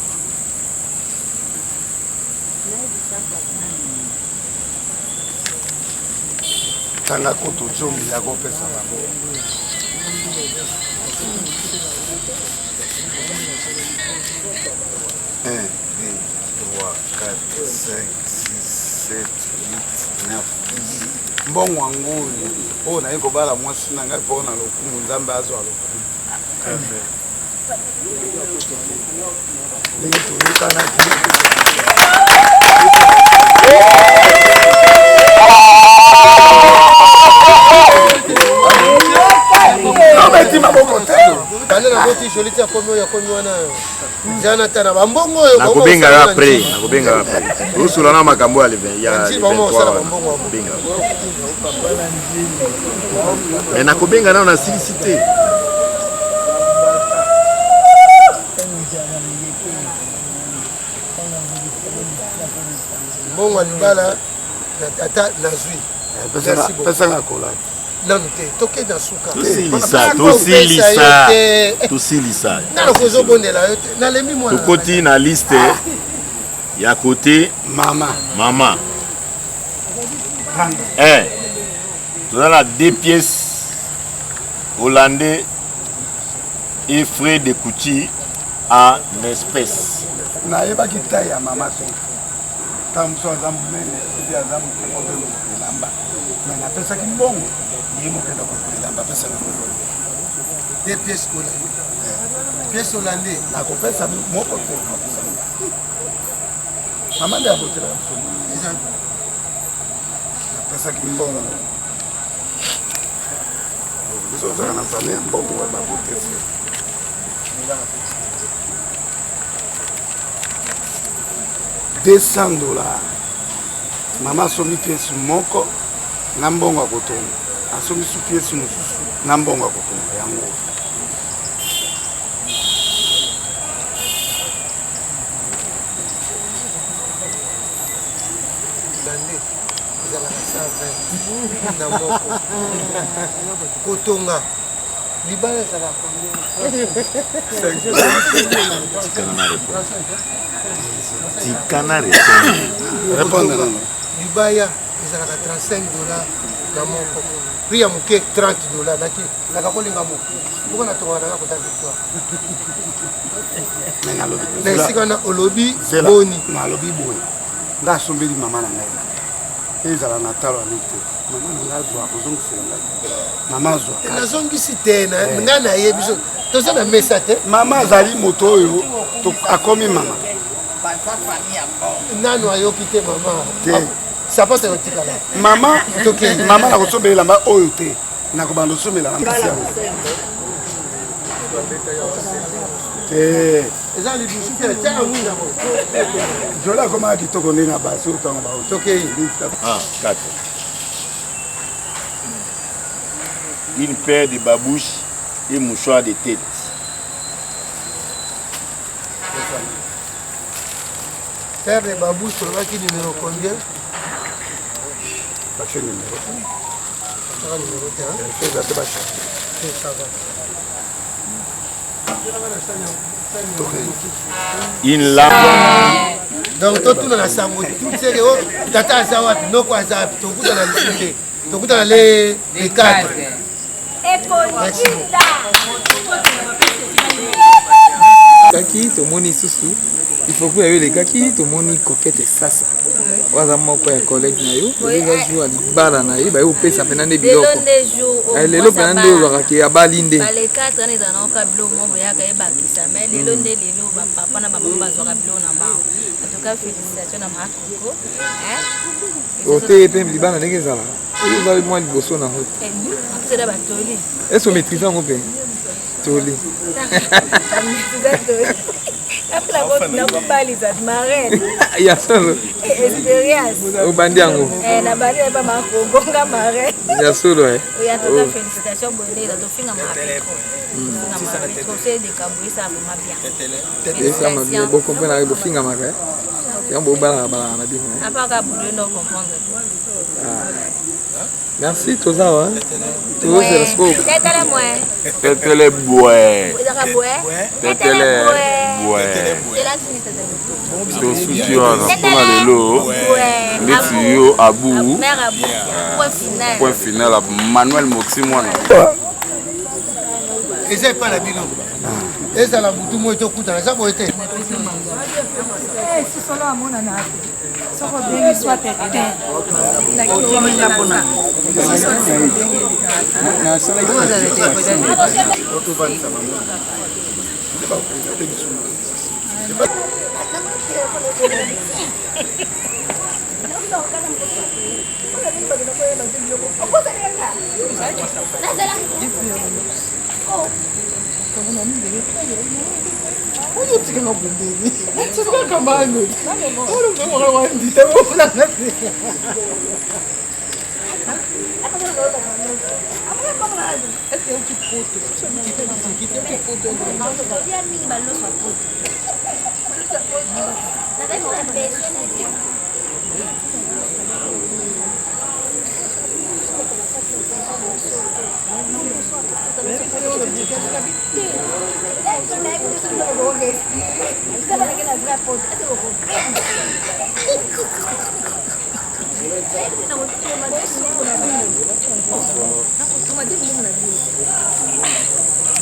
Tanga koto 10 ya kopesa bango. Un, deux, trois, quatre, cinq, six, sept, huit, neuf, 10. Mbongo yango oyo, oyo naye kobala mwasi na ngai mpo na lokumu. Nzambe azwa lokumu. Amen. Ndenge toyokanaki. Nobeti maboko te.
Banda naboti Joli ti akomi oyo akomi wana, nzela na bambongo oyo.
Nakobenga yo après, nakobenga yo après. Tosula na makambo ya le 20 ya le 23 wana. Nakobenga yo, mais nakobenga nano, nasilisi te.
Mbongo ya libala na tata nazwi. Merci beaucoup.
Pesanga kola.
Nanu te, tokende na suka.
Tosilisa, tosilisa, tosilisa.
Nano kozobondela yo te, nalembi mwana.
Tokoti na liste ya côté
mama.
Mama 1, toza na deux pièces hollandais et frais de couture en espèce.
Nayebaki taille ya mama te. Ntango mosusu aza monene, ebi aza moke, mpo elamba, mais napesaki mbongo, ye mokenda kozwa elamba, apesaka.
Deux pièces hollandais, pièce hollandais.
Nakopesa moko te, nakopesa mama nde abotelaka biso. Napesaki mbongo. Biso ozalaka na famille ya mbongo ya babote fe. 200 $, mama asombi pièce moko na mbongo ya kotonga, asombi su pièce mosusu na mbongo ya kotonga yango.
Hollandais ezalaka 120 na moko. Kotonga libala ezalaka combien?
Tikana na répondre, tikana répondre.
Répondre nano.
Libaya ezalaka 35 $ na moko, prix ya moke 30 $. Naki naka kolinga moko moko natongaka nanga kota Victoire.
Mais nalobi
Na esika wana olobi
Zela,
boni?
Nalobi boye, nga asombeli mama na ngai, ezala na talo ani te. Mama na ngai azwa ozongisela ngai. Mama azwa.
Nazongisi te ngai nayebi so toza na mesa te.
Mama azali moto oyo akomi mama.
Nanu ayoki te mama.
Te.
Sapato ekotikala.
Mama mama nakosombela elamba oyo te. Nakobanda osomela na mpasi yango. Te.
Eza lidusu te tia mwinda ko.
Jola akomaka kitoko nde na basi oyo ntango bao.
Tokei.
1, 4. Une paire de babouches et mouchoir de tête.
Paire de babouches, tolobaki numéro combien?
Batie numéro.
Batiaka numéro te, hein?
Eza te batie.
Te, ça va.
Une lame.
Donc totuna na sango tout seke o tata aza wapi noko aza wapi tokutana lisusu te tokutana le 4. Merci.
Kaki tomoni lisusu ifoku ya yo elekaki tomoni Coquette Sasa oyo aza moko ya collègue na yo eza jour ya libala na ye baye kopesa mpena nde biloko lelo mpena nde ozwaka ke abali nde
bale 4 wana ezala naoka biloko moko boyaka ebakisa mais lelo nde lelo bapapa na bamama bazwaka biloko na bango. En tout cas, félicitation na makoko.
Oteye mpe libala ndenge ezalaka oyo ozali mwa liboso nango
apesela batoli
ese omaîtrise yango mpe toli
nakobalisa marraine
ya solo
expérience
obandi yango
nabandi nayeba makogonga marraine
ya solo.
En tout cas, félicitation. Boye tofinga mabe.
Esama bien bocomprendre bofingamaka yango bobalaka balaka na bino.
Apaka boulot no comprendre.
Merci, toza wa tozela sikoyo.
Tetele mwe.
Tetele bwe.
Ezaka bwe.
Tetele bwe. Tosuki wana mpona lelo ndeti yo abu point final ya Manuel Moxi mwana.
Eza epai na bino ezala butu moi tokutana eza boye te.
Sosolo amonana soko obengi soit te.
Tovandisa bango nde baprésente biso.
Ozotikanga bondeni tikaka mano olongawandita olanga te.
Tolia mingi baloso ya poto. Nazali na besoin na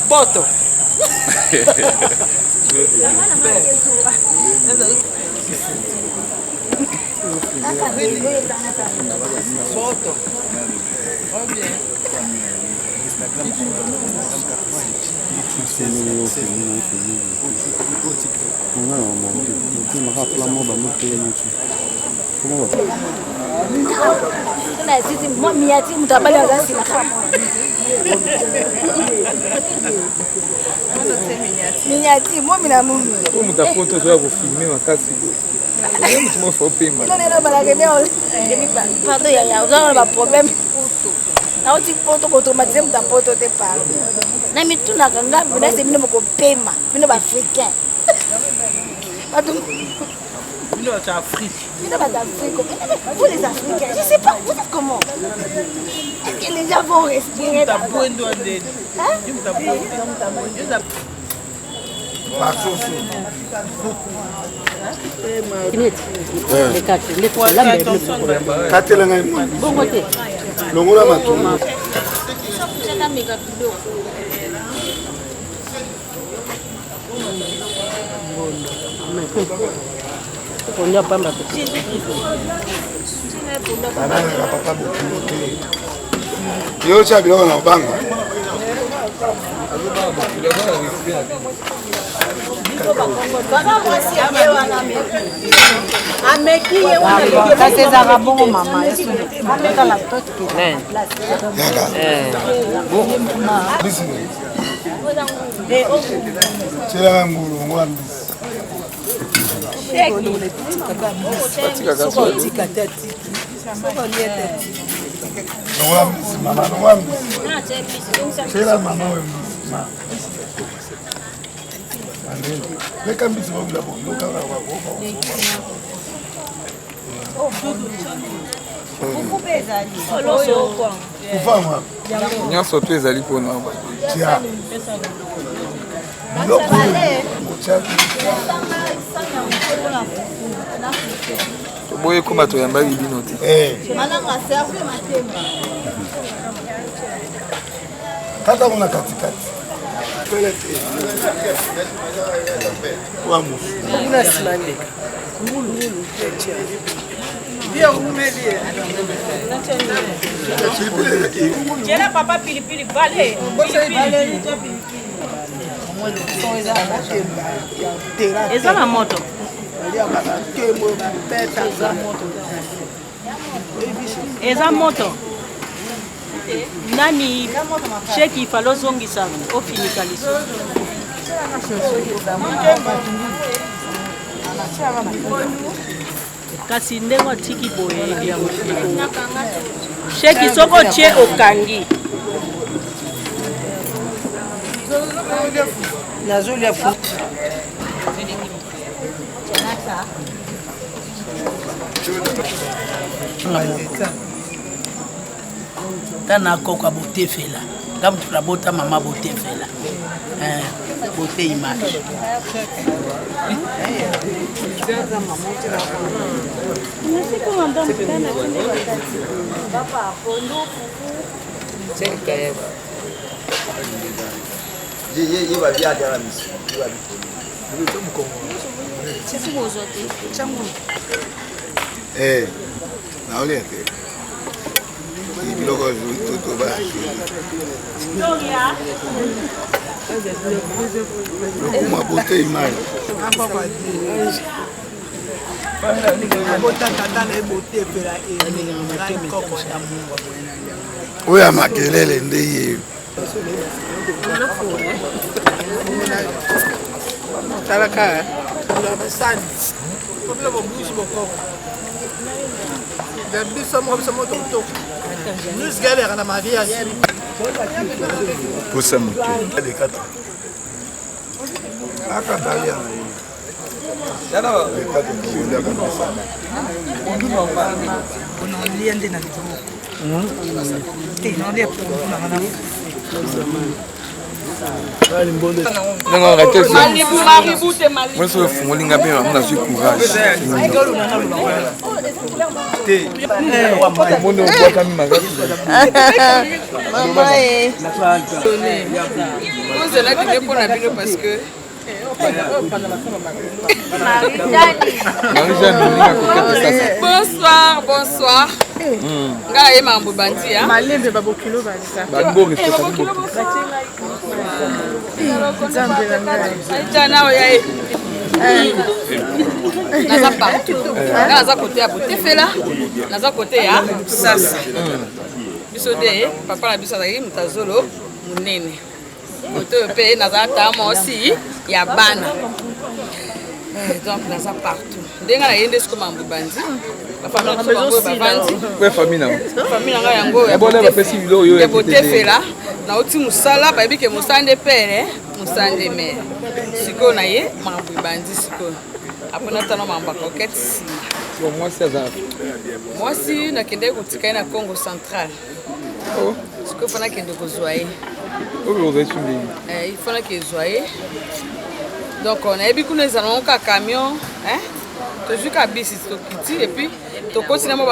Boto. Boto.
Miati moto abali aza nsima. Minyati momi na momi.
Oyo moto apoto ozoya kofilme makasi boye moto moko fa opema.
Pardon yaya, oza na baproblème nauti poto kotraumatise moto apoto te. Pardon, na mitunaka nga mpena bino bokopema bino baafricain bato.
Bino bato ya Afrique.
Bino bato Afrique, vous les Africains, je sais pas, vous êtes comment? Est-ce que les gens vont respirer?
Mutabwendo ndeni.
Basoso. Katela ngai longola matungu. Babangaka papa bokilo te. Yo otya biloko na kobanga.
Kasi ezalaka bongo mama
Tyelaka ngulu longola mbisi. Longola mbisi mama, longola mbisi. Tyela mama oyo mbisi ma. Leka mbisi bakula bokilo kaka bakoka.
Nyonso to ezali mpona
tia biloko
toboyi ekoma toyambaki bino te.
Kata kuna katikati wa musu
kuna nsima ndeka
Jela papa pilipili vale. Eza na moto. Eza moto. Nani sheki ifalo ozongisa ofinika lisusu. Kasi ndenge otiki boye yango sheki soki otie okangi.
Nazolia fu.
Ta na koko botefela nga moto nabota mama botefela bote image.
Ye babi aliaka misu ye babi
Eh, naolia te biloko toto lokuma bote image. Oyo ya makelele nde ye.
Talaka basani tobila bobusi bokoko biso moko biso moko tokotoko nusgalera na mariage.
Posa moke.
Akatalia na ye.
Onalia nde na liboko te, naolia pondu nanga na
Mwasi oyo efungoli nga mpe bango nazwi courage. Omoni obwakami makasi.
Mama e.
Ozelaki nde mpo na bino parce que
Marie-Jeanne olinga kokete sasa.
Bonsoir, bonsoir. Nga ye makambo bandi ya.
Malembe babokilo baza.
Bango respectaki.
Nzambe na ngai.
Jana oya ye. Naza partout. Nga naza kote ya Botefela, naza kote ya Sasa. Biso nde papa na biso azalaki moto azolo monene. Kote oyo mpe naza ta mwasi ya bana. Donc naza partout. Ndenge na ye nde sikoyo mambo ebandi. Bafamille na biso bango oyo bavandi.
Oyo famille na
Famille na ngai yango oyo
Ya bona bapesi biloko oyo
ya
ya kitende.
Botefela. Nauti mosala, bayebi ke mosala nde pere, mosala nde mere. Sikoyo na ye makambo ebandi sikoyo. Apres natala makambo ya coquette nsima.
Bon, mwasi aza
Mwasi nakendaki kotika ye na Congo central. Sikoyo mpo nakende kozwa ye.
Oyo ozali su ndenge.
Il faut nakezwa ye. Donc nayebi kuna ezala nango kaka camion, hein? Tozwi kaka bisi tokiti et puis tokoti na mo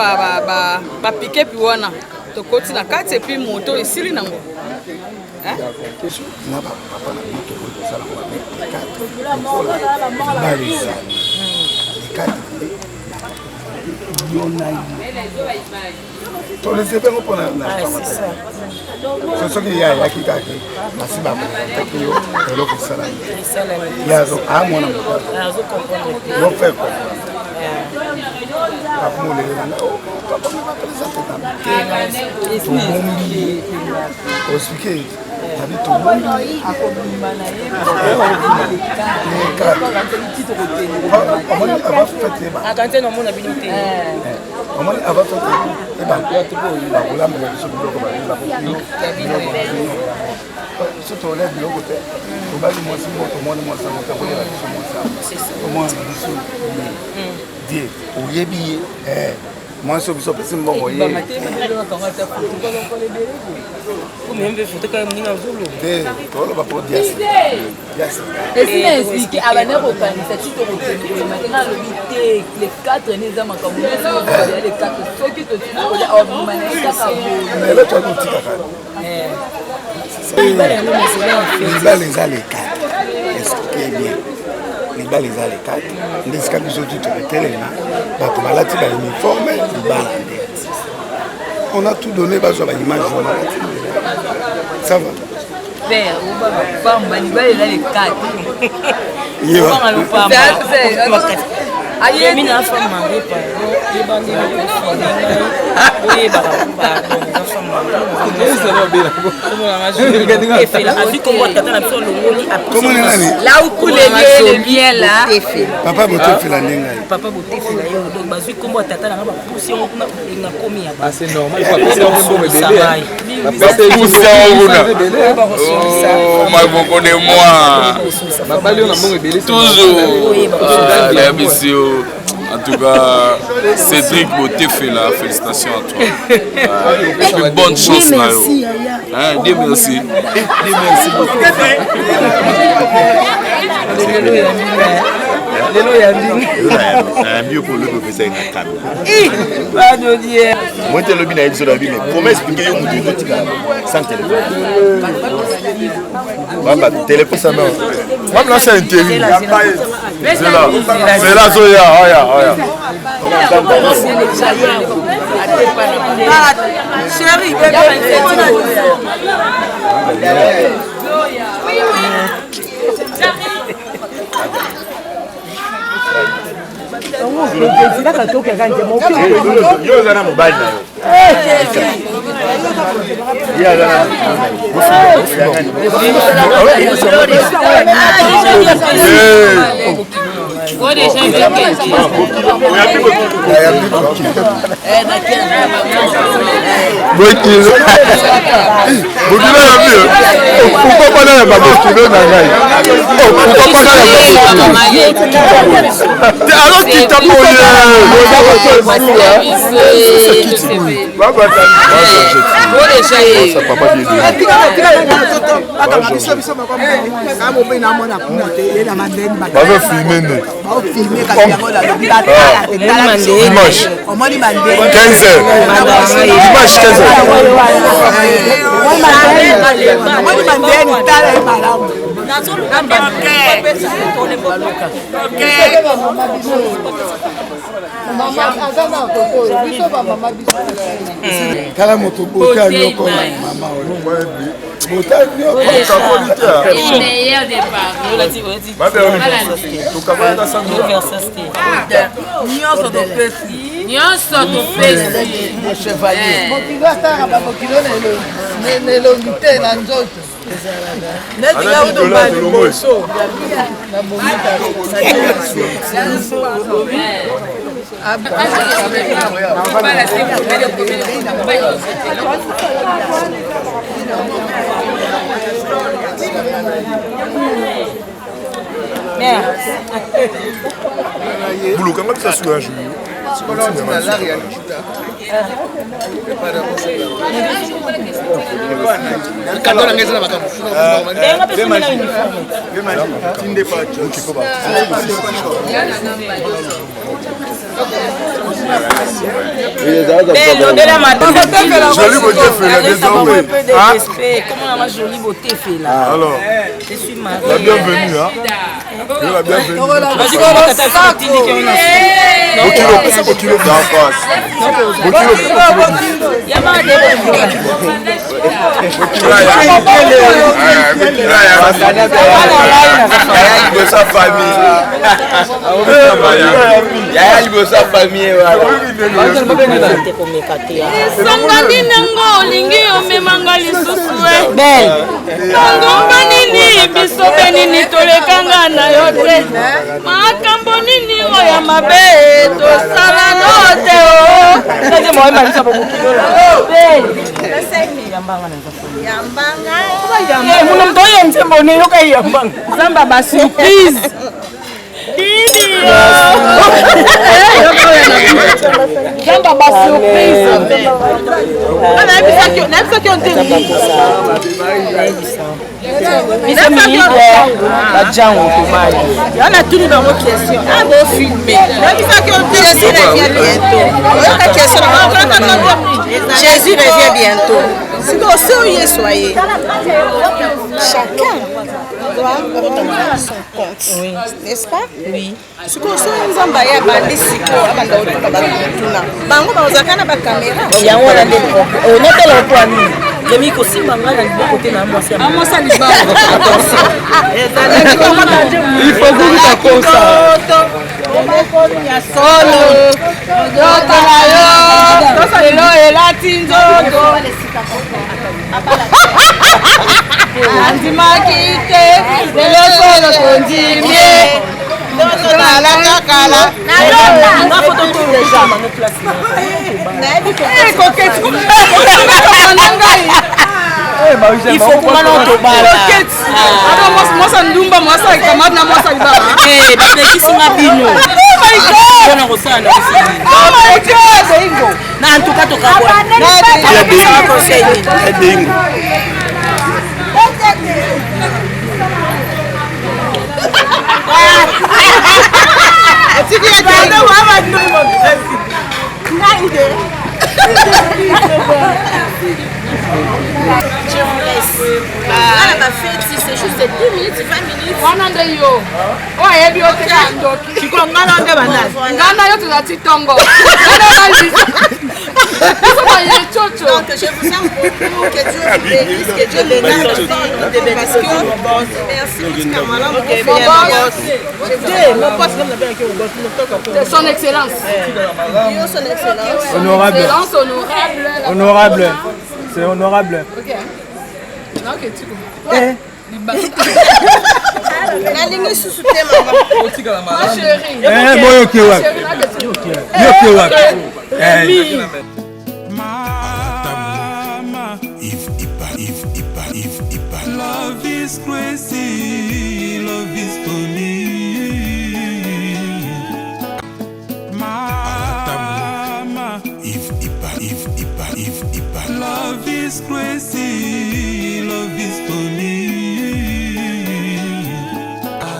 bapikepi wana tokoti na kati et puis moto esili nango. Hein?
Na bapapa na bino tokoki kosala ngo le 4 lokola libala ezali le 4 nde. Yo na ye toreserve yango mpona soki ye ayaki kaka basi bapresentaki yo eloko esalami ye amwana moto yo faire comprendre akomolelela nga oh, papa bapresente na tobombi ye oexplike nabi tobombi omoni avant fete omoni avant fete bakolambela biso biloko biso tolia biloko te tobali mwasi moko tomoni mwasi yango te koyeba biso mwasi yango tomona na biso die oyebi ye eh, mwasi oyo biso opesi mbongo ye te toloba po diasi
esi na explike abanda kokanisa ti tokokende kolema te nga alobi te le 4 ne eza makambo nyonso ya le 4 soki totikoli obima na ye kaka boye
lelo toyaki kotikaka libala eza le 4 explike bien libala eza le 4 nde esika biso ti tokotelema bato balati ba uniforme libala nde on a tout donné bazwa ba image wana ça va
père obanga pamba libala eza le 4
ayemi na femme marie pardon yebandi eloko ngai oyebaka pardon eza femme marie azwi kombo tata na biso alongoli
papa botefela nde ngai
papa botefela yo donc bazwi kombo ya tata na ngai bapusi yango kuna nakomi ya
Ah, c'est normal, il faut appeler ça mbongo ebele.
Bapusi yango kuna. Oh, maboko de moi.
Babali yo na mbongo ebele.
Toujours. Ah, nayebisi yo. En tout cas, Cédric Botefela, félicitations à toi. Et puis bonne chance na yo. Hein, Dieu merci. Dieu merci beaucoup.
Lelo ya ndinga.
Nayambi yo mpo lobi opesa ye na kanda.
Badodie.
Moi te lobi nayebi so nayebi mais comment expliquer yo moto okotika sans téléphone baba téléphone
ça non moi là c'est intérim c'est là c'est là zoya oya oya
Chérie, bébé,
yo oza na mobali na yo ye aza na
bokilo bokilo ya mio pourquoi pas nayamba bokilo na ngai pourquoi pas nayamba bokilo te alokita boye bazo filme nde dimanche 15 heures dimanche 15 heures
tala moto bota nyoko mama oyo bota nyoko
nyonso topesi nyonso topesi
chevalier mokilo asalaka bamokilo na elongi te na nzoto neti nga otoba liboso
bulukanga biso suka ya jour
kando na ngai eza na makambo
lobela
Jolie Botefela, désormais.
Hein? Comment on jolie Botefela
Alors,
je suis mariée.
La bienvenue, hein. La bienvenue.
Vas-y, comment t'as fait
Bokilo, pesa bokilo. Bokilo.
Yaya liboso ya famille. Yaya liboso ya famille wana.
Esanga nini yango olingi omemanga lisusu e bangomba nini biso mpe nini tolekanga na yo te makambo nini oyo ya mabe tosala no te
o moto oyo nzembo neyoka yambanga
zamba basurprise
Zamba ba surprise. Nayebisaki yo nde
biso miyibi bajango tobali
ya natuni bango question ah bofilme nayebisaki yo jésus revient bientôt oyoka question jésus revient bientôt sikoyo soki yesu aye chacun doit rendre son compte oui. n'est-ce pas oui. sikoyo soki nzambe aye abandi sikoyo abanda kotuna bato motuna bango bazalaka na bakamera
yango wana nde onatala mpo nini Remi kosimba ngai na liboko te na mwasi ya
mwasi ya libala
il faut kukuta kosa
ya solo nzoto na yo lelo elati nzoto andimaki te lelo solo tondimi nalaka kala
il faut kuma na tobala
mwasa ndumba mwasa camarade na mwasa libala
bapekisi nga bino mpona kosala na na en tout cas tokabwana conseil
nini
Je vous laisse. Voilà ma fête, c'est juste 10 minutes, 20 minutes.
wana nde yo oyo ayebi yo te kaka ndoki
sikoyo ngai na nde banani
ngai na yo toza ti ntongo
Donc je vous aime beaucoup, que Dieu vous bénisse, que Dieu bénisse parce que merci
Son excellence.
Son excellence.
Honorable.
Excellence honorable.
Honorable. C'est honorable.
Ok. Ok, tu
Eh.
nalingi susu te mama
Eh, boyoki wapi? Yoki wapi? Eh.
Love is crazy, love is funny. Mama,
If Iba, If Iba, If Iba.
love is crazy, love is funny.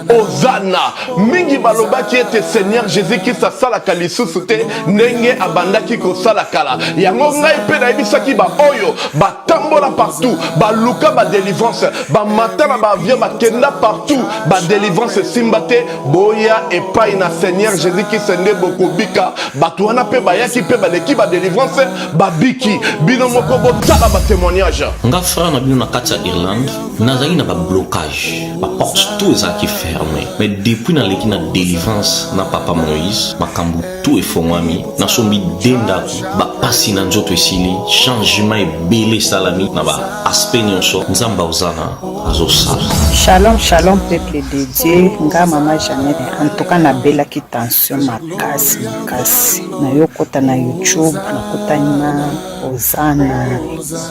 Ozana mingi balobaki ete Seigneur Jésus Christ asalaka lisusu te ndenge abandaki kosala kala. Yango ngai mpe nayebisaki baoyo batambola partout, baluka ba délivrance, bamata na ba avion, bakenda partout, ba délivrance esimba te. Boya epai na Seigneur Jésus Christ nde bokobika. Bato wana mpe bayaki mpe baleki ba délivrance, babiki. Bino moko botala ba témoignage.
Nga frère na bino na kati ya Irlande nazalaki na ba blocage ba porte tout ezalaki ferme mais depuis naleki na délivrance na papa Moïse makambo tout efongwami nasombi de ndako bapasi na nzoto esili changement ebele esalami na ba aspect nyonso Nzambe ozana azosala.
Shalom shalom peuple de Dieu nga mama Jeannette en tout cas nabelaki tension makasi makasi nayokota na YouTube nakutani na Ozana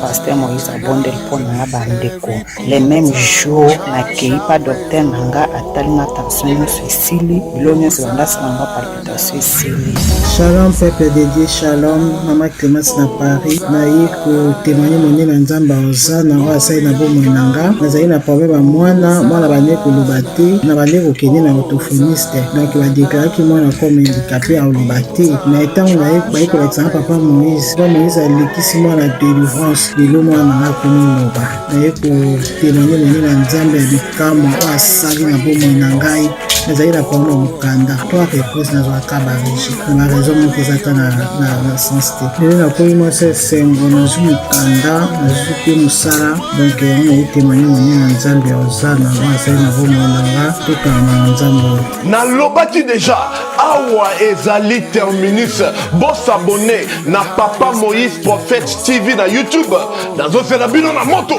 pasteur Moïse abondeli mpo na nga bandeko le même jour nakei pa docteur na nga atali nga tension nyonso esili bilo nyonso banda asala nga palpitation esili.
Shalom peuple de Dieu, shalom mama Clemence na Paris. Naye kotémoigne monene ya Nzambe Ozana oyo asali na bomoi na nga. Nazali na problème ya mwana, mwana bande koloba te, na bande kokende na orthophoniste. Donc badeklaraki mwana comme handicapé akoloba te. Mais ntango naye baye kolakisa nga papa Moïse, papa Moïse alekisi mwana délivrance, lelo mwana na nga akomi loba. Naye kotémoigne monene ya Nzambe ya bikamwa oyo asali na bomoi na ngai. Nazali na problème ya mokanda. Trois reprises nazwaka ba rejet. Na ba raison moko eza ata na, na, na sens te. Lelo nakomi mwasi esengo, nazwi mokanda, nazwi mpe mosala. Donc yango naye témoigner monene na Nzambe ya Ozana oyo azali na bomoi na nga. Tokangama na Nzambe oyo.
Nalobaki deja awa ezali terminus bosabone na papa Moïse prophète TV na YouTube nazozela bino na moto.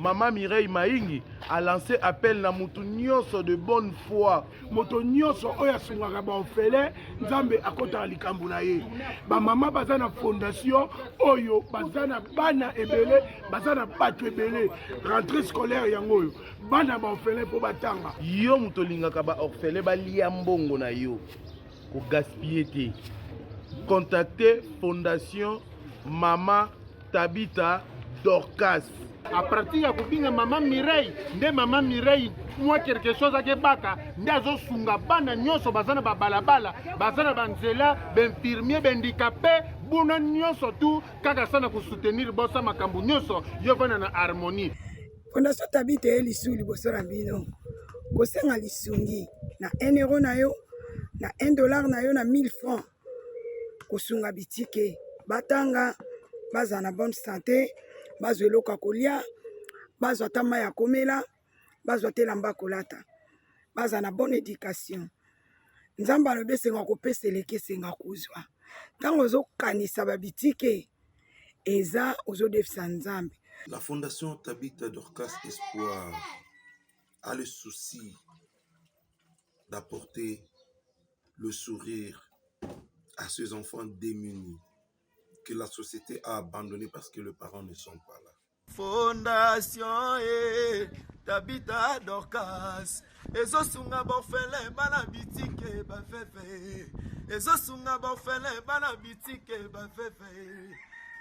Mama Mireille Maingi a lancé appel na mutu nyonso de bonne foi.
Moto nyonso oyo asungaka ba orphelin, Nzambe akotaka likambo na ye. Ba mama baza na fondation oyo baza na bana ebele, baza na bato ebele. Rentrée scolaire yango oyo bana ba orphelin mpo batanga.
Yo moto olingaka ba orphelin balia mbongo na yo, ko gaspiller te. Contacter fondation Mama Tabitha Dorcas.
A partir ya kobinga mama Mireille nde mama Mireille mwa quelque chose akebaka nde azosunga bana nyonso baza na babalabala baza na banzela bainfirmier bahandikape buna nyonso tu kaka sana kosoutenir bosa makambo nyonso yo vanda na harmonie.
Fondation Tabitha eye lisusu liboso na bino kosenga lisungi na 1 euro na yo na 1 dollar na yo na 1000 francs kosunga bitike batanga bazala na bonne sante bazwa eloko ya kolia bazwa ata mai ya komela bazwa ata elamba ya kolata bazala na bonne education nzambe alobi esenga kopesa eleki esenga kozwa ntango ozokanisa babitike eza ozodefisa nzambe.
La fondation Tabitha Dorcas Espoir a le souci d'apporter le sourire à ces enfants démunis que la société a abandonnés parce que les parents ne sont pas là.
Fondation e Tabitha Dorcas ezosunga baorphelin bana bitike baveve ezosunga baorphelin bana bitike baveve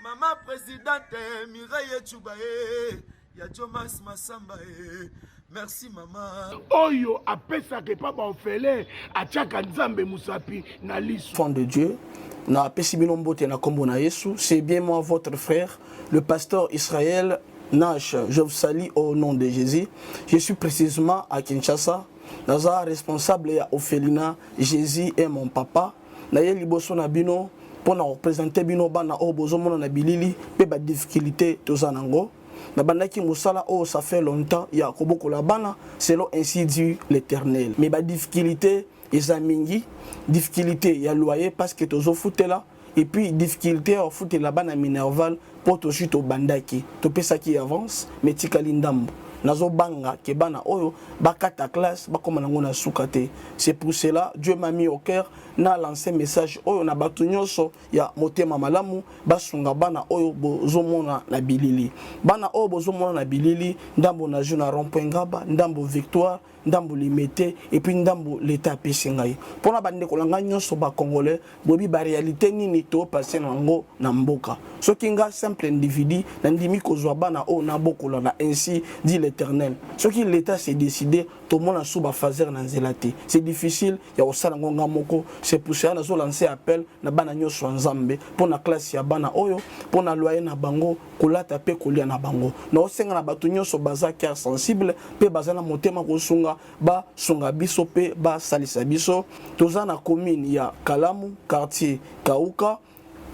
mama presidente Mireille Echuba e ya Jomas Masamba e merci mama.
Oyo apesaka epa ba orphelin atiaka Nzambe musapi na liso.
Enfant de Dieu, na pesi bino mbote na kombo na Yesu, c'est bien moi votre frère, le pasteur Israël Nash, je vous salue au nom de Jésus. Je suis précisément à Kinshasa, naza responsable ya orphelinat Jésus est mon papa. Naye liboso na bino mpo na kopresente bino bana oyo bozomona na bilili mpe ba difficulté toza nango. Nabandaki mosala oyo ça fait longtemps ya kobokola bana selon ainsi dit l'Eternel. Mais ba difficulté eza mingi, difficulté ya loyer parce que tozofutela et puis difficulté ya kofutela bana minerval mpo tozwi tobandaki topesaki avance mais etikali ndambo. Nazobanga ke bana oyo bakata classe bakoma nango na suka te. C'est pour cela Dieu m'a mis au cœur na lancer message oyo na bato nyonso ya motema malamu basunga bana oyo bozomona na bilili. Bana oyo bozomona na bilili, ndambo nazwi na rond point Ngaba, ndambo Victoire, ndambo Limete et puis ndambo l'Etat apesi ngai. Pona bandeko na ngai nyonso ba Congolais, boyebi ba realite nini to passer na yango na mboka. Soki nga simple individu nandimi kozwa bana oyo nabokola na ainsi dit l'Eternel. Soki l'Etat se decide tomona sous ba phaser na nzela te. C'est difficile ya kosala yango nga moko. C'est pour cela nazo lancer appel na bana nyonso ya Nzambe pona classe ya bana oyo, pona loyer na bango, kolata pe kolia na bango. Naosenga na bato nyonso baza cœur sensible pe baza na motema kosunga, basunga biso pe basalisa biso. Toza na commune ya Kalamu, quartier Kauka,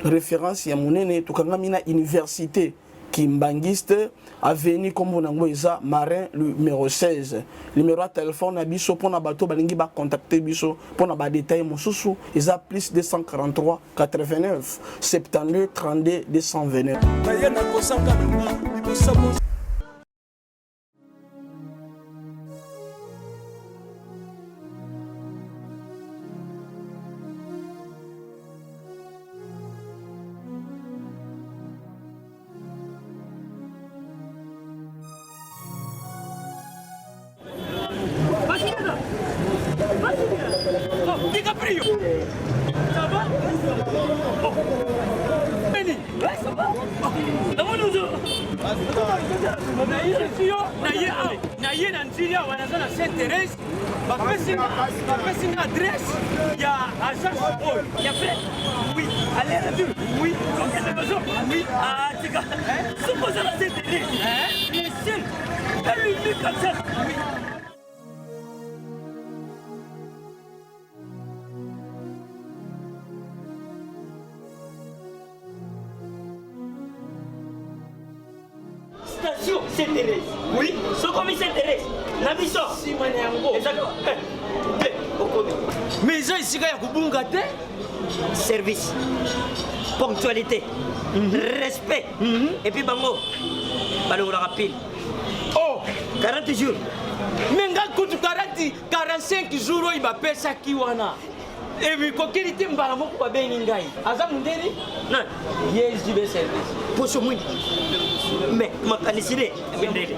reference ya monene, tokangami na université Kimbanguiste, avenue kombo nango eza Marin numero 16. Numero ya telefone na biso pona bato balingi ba contacter biso pona ba details mosusu eza plus 243 89 72 32 229.
Naye nakosaka na nga liboso.
DiCaprio Ça va oh. Beni Ça va Namoni ozo naye awa naye na nzili awa naza na saint thérèse bapesi nga adresse ya agence oyo ya frais oui aller retour oui combien de maison oui atika soki oza na saint thérèse le seul et l'unique agence oui. Na biso
nsima na yango
eza te okomi.
Mais eza esika ya kobunga te.
Service, ponctualité, respect. Et puis bango balongolaka pile.
Oh,
40 jours.
Mais nga kutu 40 45 jours oyo bapesaki wana ebikokeli te, mbala moko babengi ngai. Aza mondeli
nani?
Ye JB Service.
Poso mwindu, mais makanisi ne mindele.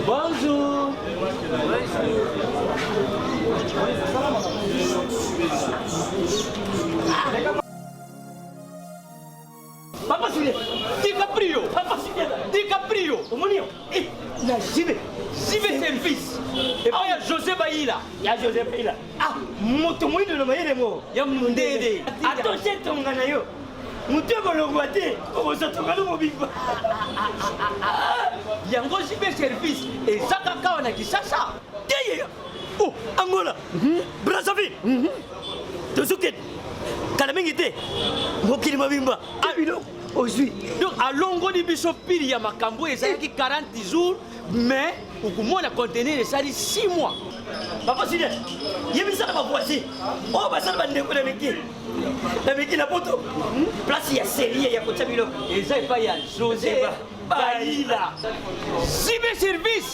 Bonjour.
Papa Julien.
DiCaprio.
Papa Julien.
DiCaprio.
Omoni yo na JB.
JB Service epai ya José Bayila.
Ya José Bayila. Ah, moto moyindo na mayele mo.
Ya mondele.
Atoshe tonga na yo, motu ekolongwa te, okozwa tonga no mobimba.
Yango JB Service eza kaka awa na Kinshasa?
Te ye. Oh, Angola, Brazzaville, tozokende kala mingi te, mokili mobimba biloko ozwi.
Donc alongoli biso pili ya makambo oyo ezalaki 40 jours, mais okomona conteneur esali 6 mois.
Papa Julien, yebisa na bavoisin oyo basala, bandeko na miki na miki na poto, place ya serie ya kotia biloko
eza epai ya José Bayila, JB Service.